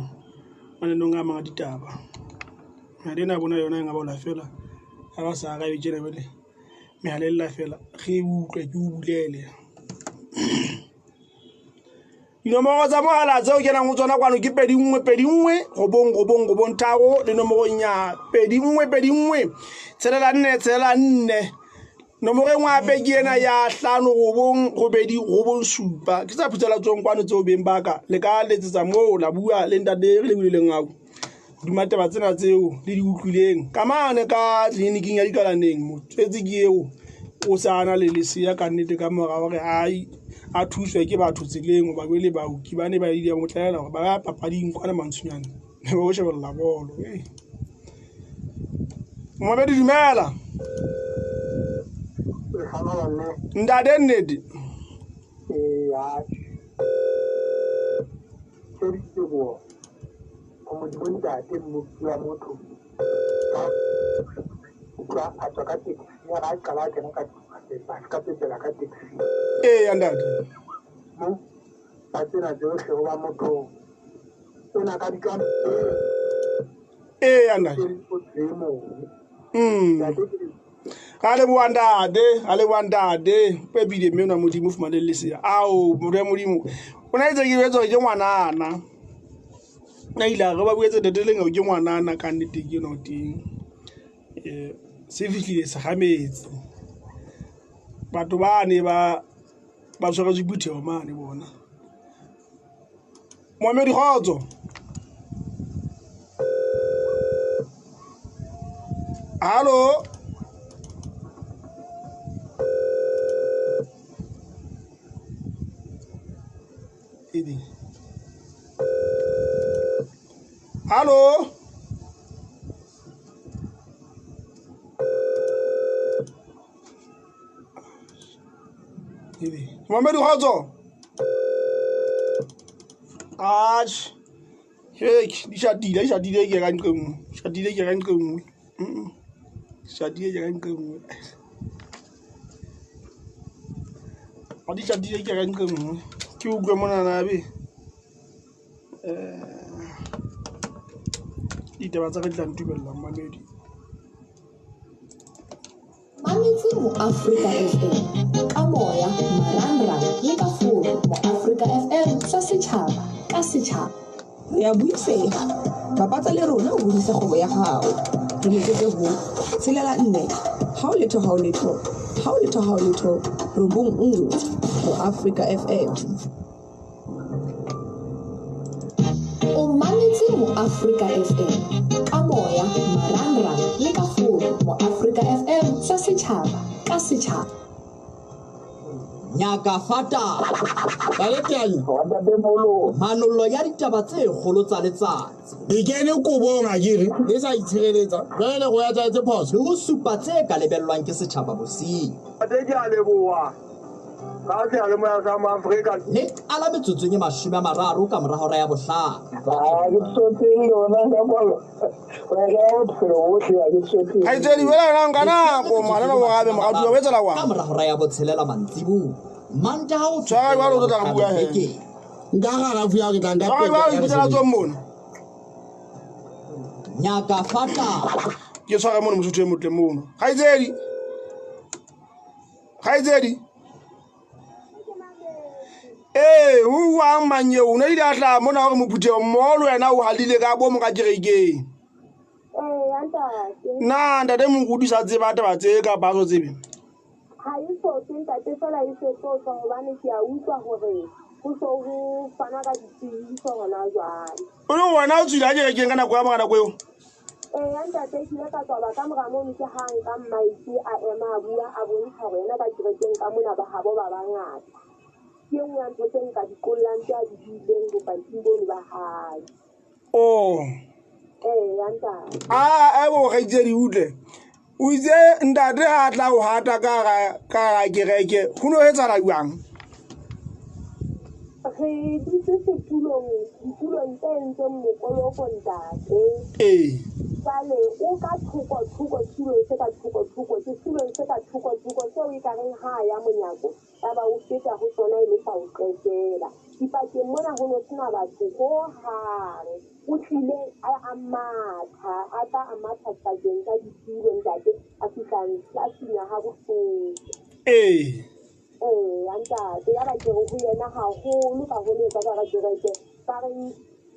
mananong a mang a ditaba mehala ena ya bona yona e ngabola fela ha ba sa arabe tjena jwale mehala e lla fela re utlwe ke o bulele Dinomoro tsa mohala tseo kenang ho tsona kwano ke 2 1 2 1 9 9 9 3 le nomorong ya 2 1 2 1 tshelela 4 tshelela 4. Nomoro e nngwe hape ke ena ya 5 9 8 9 7. Ke tsa phutselatsong kwano tseo beng ba ka le ka letsetsa moo la bua le ntate re lebile ngau. Hodima taba tsena tseo le di utlwileng ka mane ka tleliniking ya Dikalaneng motswetse ke eo o sa na le lesea ka nnete ka mora hore a thuswe ke batho tseleng hoba jwale baoki ba ne ba ile ba mo tlaela hore ba ya papading kwana Mantsonyane ne ba o shebella bolo. Momamedi dumela. Ntate nnete. Ho Modimo Ntate, Mmopi wa motho, utlwa a tswa ka taxi ya ga a qala a kena ka a ka pepela ka taxi. Ee, ntate. Mo ba tsena tsohle ho ba motho o na ka di ka. Ee, ntate. Ga leboa ntate, ga leboa ntate. Pepile mme ona Modimo fumane lesea. Ao, motho ya Modimo. O na itse ke jwetsa hore ke ngwanana. A ile a re ba boetse ntate leng ke ngwanana ka nnete ke ena o teng. Se fihlile se kgametse. Batho ba ne ba ba tshwaretswe phutheho mane bona. Moamedi kgotso. Hallo. Hallo. Moamedi kgotso. Atjhe. Heke di shatile, di shatile ke ka nqe nngwe. Shatile ke ka nqe nngwe. Shatile ke ka nqe nngwe. Ha di shatile ke ka nqe nngwe. Ke utlwe monana be. Ditaba tsa ka di tla ntumella mmamedi. Mametse Moafrika FM ka moya, marangrang le ka fono. Moafrika FM sa setjhaba ka setjhaba. Re a buiseha. Bapatsa le rona o hodise kgwebo ya hao. Re letsetse ho tshelela nne hao letho hao letho hao letho hao letho robong nngwe Moafrika FM. O mametse Moafrika FM ka moya, marangrang le ka fono. Moafrika FM sa setjhaba ka setjhaba. Nyaka Fata. Manollo ya ditaba tse kgolo tsa letsatsi. E kene kobong a kere e sa itshireletsa jwale go ya tsaetse phoso. Le ho supa tse ka lebellwang ke setjhaba bosiu. Ntate ke a leboha ka seyalemoya sa Moafrika. Le qala metsotsong e 30 ka mora hora ya bohlano. Ha ke tsotelle lona ka kwalo. Kgaitsedi wena wena nka nako ngwana o gabe moratuwa o etsela Ka mora hora ya botshelela mantsibuya. Mantaha ho Tshwara jwalo o tlo tla re bua he. bekeng. Nka garafu ya ke tla nka Tshwara jwalo ipitsela tsong mona. Nyaka Fata. Ke tshware mono mosotho e motle mono. Kgaitsedi. Kgaitsedi. Ee, o buang mang eo? O ne ile a hlaha mona hore mophutheho mmoho le wena o halile ka bomo ka kerekeng. Ee, ntate. Na ntate moruti sa tseba taba tse kapa a so tsebe? Ha e so tswe ntate fela e se tlo tswa hobane ke a utlwa hore ho so ho fanwa ka ditsebiso hona jwale. O le wena o tswile a kerekeng ka nako ya mora nako eo? Eya ntate, ke ile ka tswalwa ka mora mono ke ha nka mmaetse a ema a bua a bontsha hore yena ka kerekeng ka mona ba habo ba bangata. Ke e nngwe ya ntho tse nka di qollang tse a di buileng bopaking bono ba hae. Oh. Eya ntate. A e bo kgaitsedi utlwe. O itse ntate ha a tla o hata ka hara ka hara kereke ho no etsahala jwang? Re dutse setulong ditulong tse entseng mokoloko ntate. Ee. Jwale o ka thoko thoko setulong se ka thoko thoko ke setulong se ka thoko thoko seo e ka reng ha a ya monyako ya ba o feta ho sona e le sa ho qetela. Dipakeng mona ho no sena batho ho hang. O tlile a a matha a tla a matha pakeng tsa ditulo ntate a fihla a sunya ha bohloko. Ee. Eya ntate, yaba ke re ho yena haholo ka holetsa ka hara kereke, ka re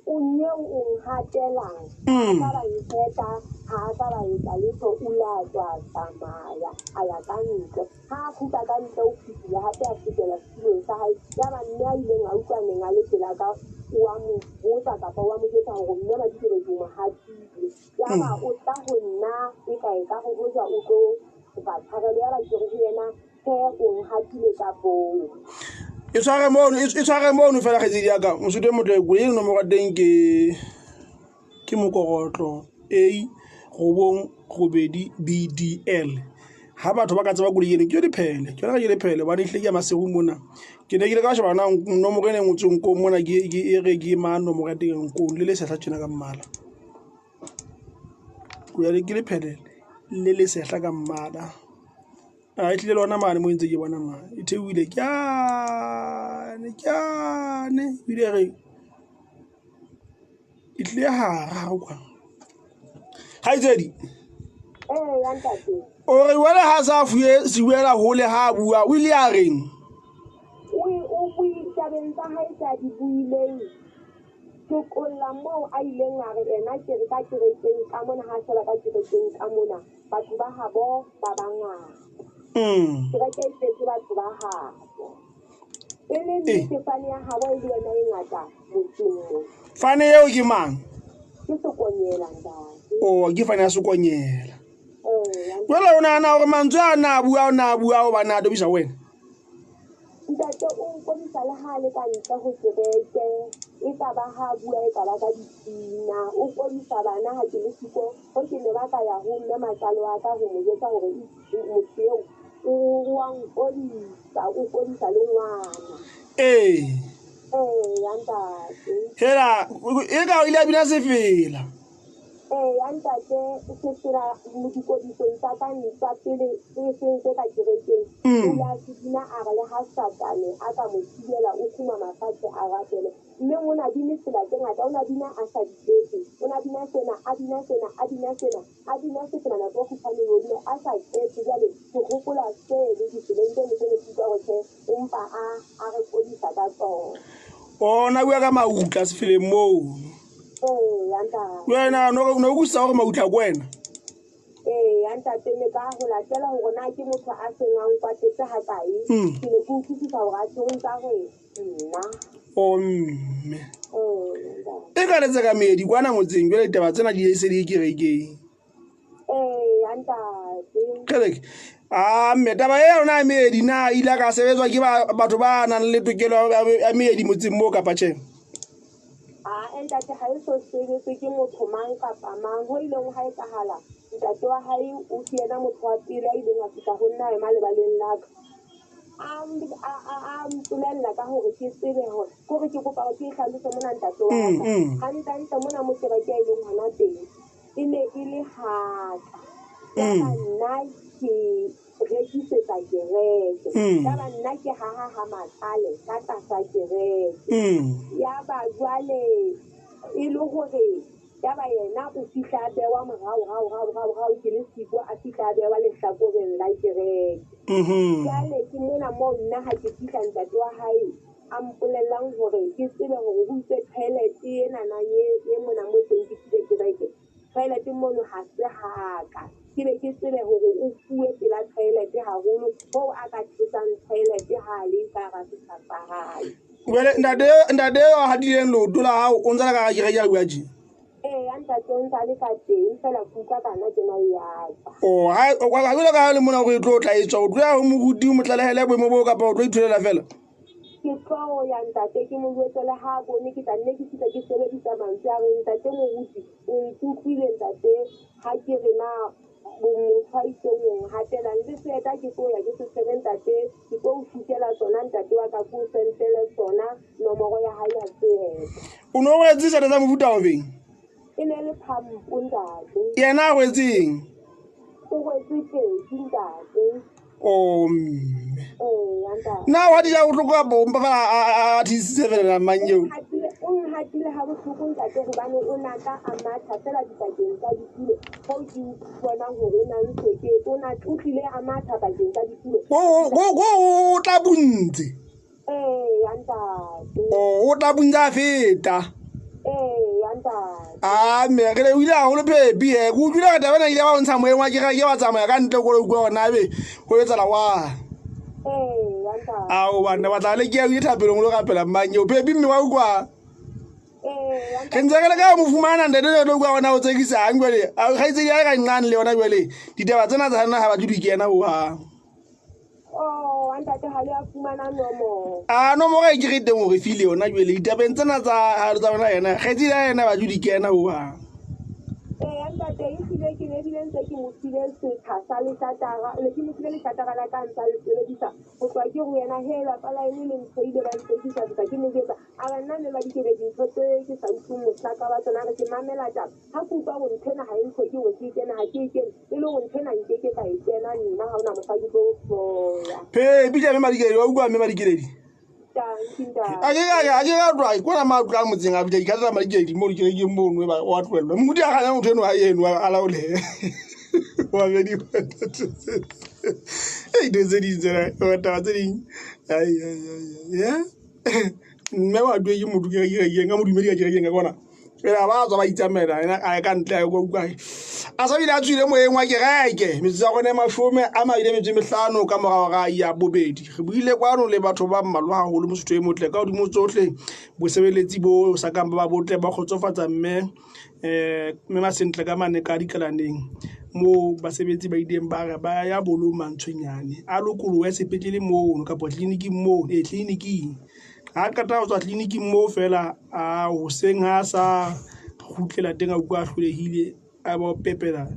o nyeo o nhatelang, ha a ka ba nketa, ha a ka ba etsa letho, o ile a tswa a tsamaya a ya ka ntle. Ha a kgutla ka ntle o kgutlile hape a kgutlela setulong sa hae. Yaba mme a ileng a utlwa neng a le pela ka o a mo botsa kapa o a mo jwetsa hore mme Madikeledi o mo hatile. Yaba o tla ho nna eka ekare hoja o tlo kopa tshwarelo. Yaba ke re ho yena, Tjhe, o nhatile ka boo. E tshware mono, e tshware mono fela kgaitsedi ya ka. Mosotho e motle, koloi eno nomoro ya teng ke ke mokorotlo A robong robedi B D L. Ha batho ba ka tseba koloi eno ke yo diphele, ke yona ke diphele hobane ehlile ke ya Maseru mona. Ke ne ke ile ka sheba na nomoro ena e ngotsweng nkong mona ke e re ke mang nomoro ya teng nkong le le sehla tjena ka mmala. Jwale ke lephele le le sehla ka mmala. A e tlile le ona mane mo ntse ke bona mane e theohile kyane kyane ebile re e tlile hararo kwana. Kgaitsedi o re jwale ha sa fuwe sebuela hole ha a bua o ile a reng? O tabeng tsa hae tse a di buileng sokolla moo a ileng a re ena ke re ka kerekeng ka mona ha sheba ka kerekeng ka mona batho ba habo ba bangata. Kereke e tletse batho ba habo. E le nnete fane ya habo e le yona e ngata motseng mo. Fane eo ke mang? Ke Sekonyela ntate. Oh, ke fane ya Sekonyela. Jwale o nahana hore mantswe a na a bua o na a bua hobane a tobisa wena? Ntate o nkodisa le ha a le ka ntle ho kereke, e ka ba ha a bua e ka ba ka dipina. O kodisa bana ha ke le siko, ho ke ne ba ka ya ho mme matsale wa ka ho mo jwetsa hore motho eo o wa nkodisa, o kodisa le ngwana. Ee. Ee, ntate. Hela, e ka o ile a bina sefela. Eya ntate, se phela dikodisong tsa ka tsa pele tse seng tse ka kerekeng. O ile a se bina a re le ha Satane a ka mo thibela o kgumama fatshe a rapele. Mme o na bine tsela tse ngata, o na bina a sa di tsebe. O na bina sena, a bina sena, a bina sena, a bina sefela nako e kgutshwane o bina a sa tsebe. Jwale ke hopola se le ditseleng tse ne ke ne ke utlwa hore tjhe o mpa a a re kodisa ka tsona. O na bua ka mautla sefeleng moo. Wena no no utlwisisa hore mautla ke wena? Ee, ntate ne ka ho latela hore na ke motho a seng a nkwatetse hakae. Ke ne ke utlwisisa hore a tjho ntsa re nna. O mme. E ka letse ka meedi kwana motseng jwale ditaba tsena di se di kerekeng. Ee, ntate. Kereke. A mme taba e ya lona ya meedi na e ile a ka sebetswa ke batho ba nang le tokelo ya meedi motseng moo kapa tjhe? A ntate ha e so sebetswe ke motho mang kapa mang. Ho ileng ha etsahala, ntate wa hae o ke yena motho wa pele a ileng a fihla ho nna a ema lebaleng la ka. A mpolella ka hore ke tsebe hore kore ke kopa hore ke e hlalose mona ntate wa ka. Hantlentle mona mo kereke e leng hona teng e ne e le haka. Yaba nna ke rekisetsa kereke. Yaba nna ke haha ha matlale ka tlasa kereke. Yaba jwale e le hore yaba yena o fihla a bewa morao rao rao rao rao ke le siko a fihla a bewa lehlakoreng la kereke. Jwale ke mona moo nna ha ke fihla ntate wa hae a mpolellang hore ke tsebe hore ho itse toilet enana ye mona mo teng ke file kereke. Toilet mono ha se haka. Ke be ke tsebe hore o fuwe pela toilet haholo hoo a ka thetsang toilet ha a le ka hara setsha sa hae. Jwale ntate ntate eo a hatileng leoto la hao o ntse a le ka hara kereke a bua tje? Eya ntate o ntse a le ka teng feela ke utlwa kana tjena e ya tswa. Oh, ha jwalo ka ha le mona hore e tlo tla e tswa, o tlo ya ho moruti o mo tlalehele boemo boo kapa o tlo itholela fela? Ke tlo ya ntate ke mo jwetse le ha a bone ke tla nne ke fihla ke sebedisa mantswe a reng ntate moruti o nkutlwile ntate ha ke re na motho a itseng o nhatelang le seeta ke tlo ya ke se tshwere ntate ke tlo o fihlela sona ntate wa ka ke o sentele sona nomoro ya hae ya seeta. O no rwetse seeta sa mofuta ofeng? E ne le phampo ntate. Yena a rwetseng? O rwetse teki ntate. O mme. Na wa di ja bohloko kapa o mpa fela a thiisitse fela mang eo? O nhatile ha bohloko ntate hobane o naka a matha fela dipakeng tsa ditulo hoo ke bonang hore o na ntshoketse. O na o tlile a matha pakeng tsa ditulo. O tla buntse. Eya ntate. O tla buntse a feta. Eya ntate. A mme re o ile haholo phepi he. Ke utlwile re taba ena ile ba o ntsha moyeng wa kereke wa tsamaya ka ntle ko utlwa hore na ebe ho etsahala wa. Eya ntate. Ao banna batla le ke ya o ile thapelong o lo rapela mang eo phepi mme wa utlwa. Re ntse re leka ho mo fumana ntate re tlo utlwa hore na o tsekisang jwale. Kgaitsedi ya ka nqane le yona jwale ditaba tsena tsa nna ha batle di kena hohang. Oh, ntate ha le a fumana nomoro. A nomoro e ke re teng o re file yona jwale ditabeng tsena tsa tsa bona yena kgaitsedi ya yena ba di kena hohang. Ee, ntate e hlile ke ne bile ntse ke mo file setsha sa lehlatsara, ne ke mo file lehlatsara la ka ntsa le sebedisa ho tloha ke ho yena he lapa la eno le nthoile ba ntsekisa setsha ke mo jwetsa a re nna mme ba dikebe dintho tse ke sa utlweng mohlaka wa tsona a re ke mamela taba ha ke utlwa hore ntho ena ha e ntlhoke hore ke e kene ha ke e kene e le hore ntho ena nkeke ka e kena nna ha ona mohla ke tlo hloya. Phe bitsa mme Madikeledi wa utlwa mme Madikeledi. A ke ka a ke ka tloha kona ma tloha motseng a bitsa dikhatla tsa Madikeledi mo dikerekeng mono ba wa tlohellwa. Moruti a gana motho eno ha eno a laole. Wa bedi. Ei dilo tse ding tsena taba tse ding. Ai ai ai. Yeah. Mme wa twe ke motho kerekeng ka modumedi ka kerekeng ka kona. Ena ba tswa ba itsamaela ena a ye ka ntle a ye kwa utlwa a sa bile a tswile moyeng wa kereke metsotso ya rona e 25 ka mora hora ya bobedi. Re buile kwano le batho ba mmalwa haholo Mosotho e motle ka hodimo tsohle bosebeletsi bo sa kang ba ba botle ba kgotsofatsa mme mme Masentle ka mane ka dikalaneng moo basebetsi ba ileng ba re ba ya boloma ntshwenyane a lokolohe sepetlele mono kapa tleliniking mono ee tleliniking. Ha qeta ho tswa tleliniking moo feela a hoseng ha sa kgutlela teng a utlwa a hlolehile a ba pepela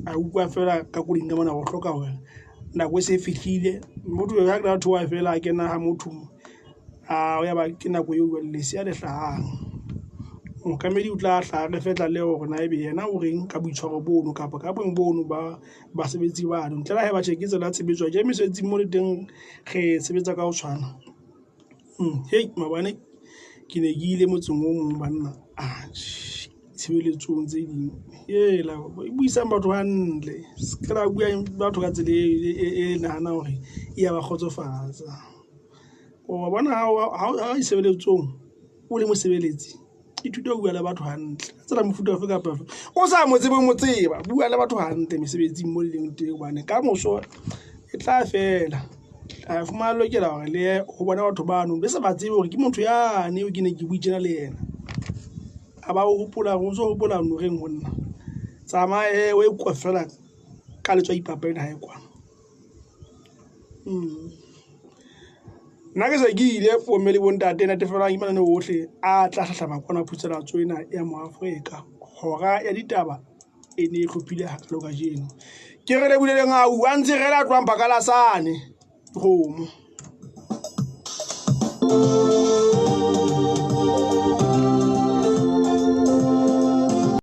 a utlwa feela ka koloing ka mona ho hloka hore nako e se e fihlile. Motho ha qeta ho theoha feela a kena ha motho a ya ba ke nako eo jwale lesea le hlahang. Mookamedi o tla hlaha re fe tlaleho hore na ebe yena o reng ka boitshwaro bono kapa ka bong bono ba basebetsi bano. Ntle le haeba tjhe ke tsela ya tshebetso tje mesebetsing mo le teng re sebetsa ka ho tshwana. Hei maobane ke ne ke ile motseng o mong banna atjhe tshebeletsong tse ding hela buisang batho hantle se ke la bua batho ka tsela e nahanang hore e ya ba kgotsofatsa. Wa bona ha o tshebeletsong o le mosebeletsi ithute ho bua le batho hantle ka tsela mofuta ofe kapa ofe o sa mo tsebe mo tseba bua le batho hantle mesebetsing mo le leng teng hobane kamoso e tla fela a fumana lokela hore le ye ho bona batho bano be sa ba tsebe hore ke motho yane eo ke ne ke bue tjena le yena a ba o hopola o ntso hopola noreng ho nna tsamaye o e kwa fela. Ka letswai papa ena hae kwana. Nna ke se ke ile bomme le bontate natefelwang ke mananeo ohle a tla hlahlama kwana phutselatso ena ya Moafrika. Hora ya ditaba e ne e hlophile hakalo kajeno. Ke re lebuleleng au a ntse re la tloang phakalasane kgomo.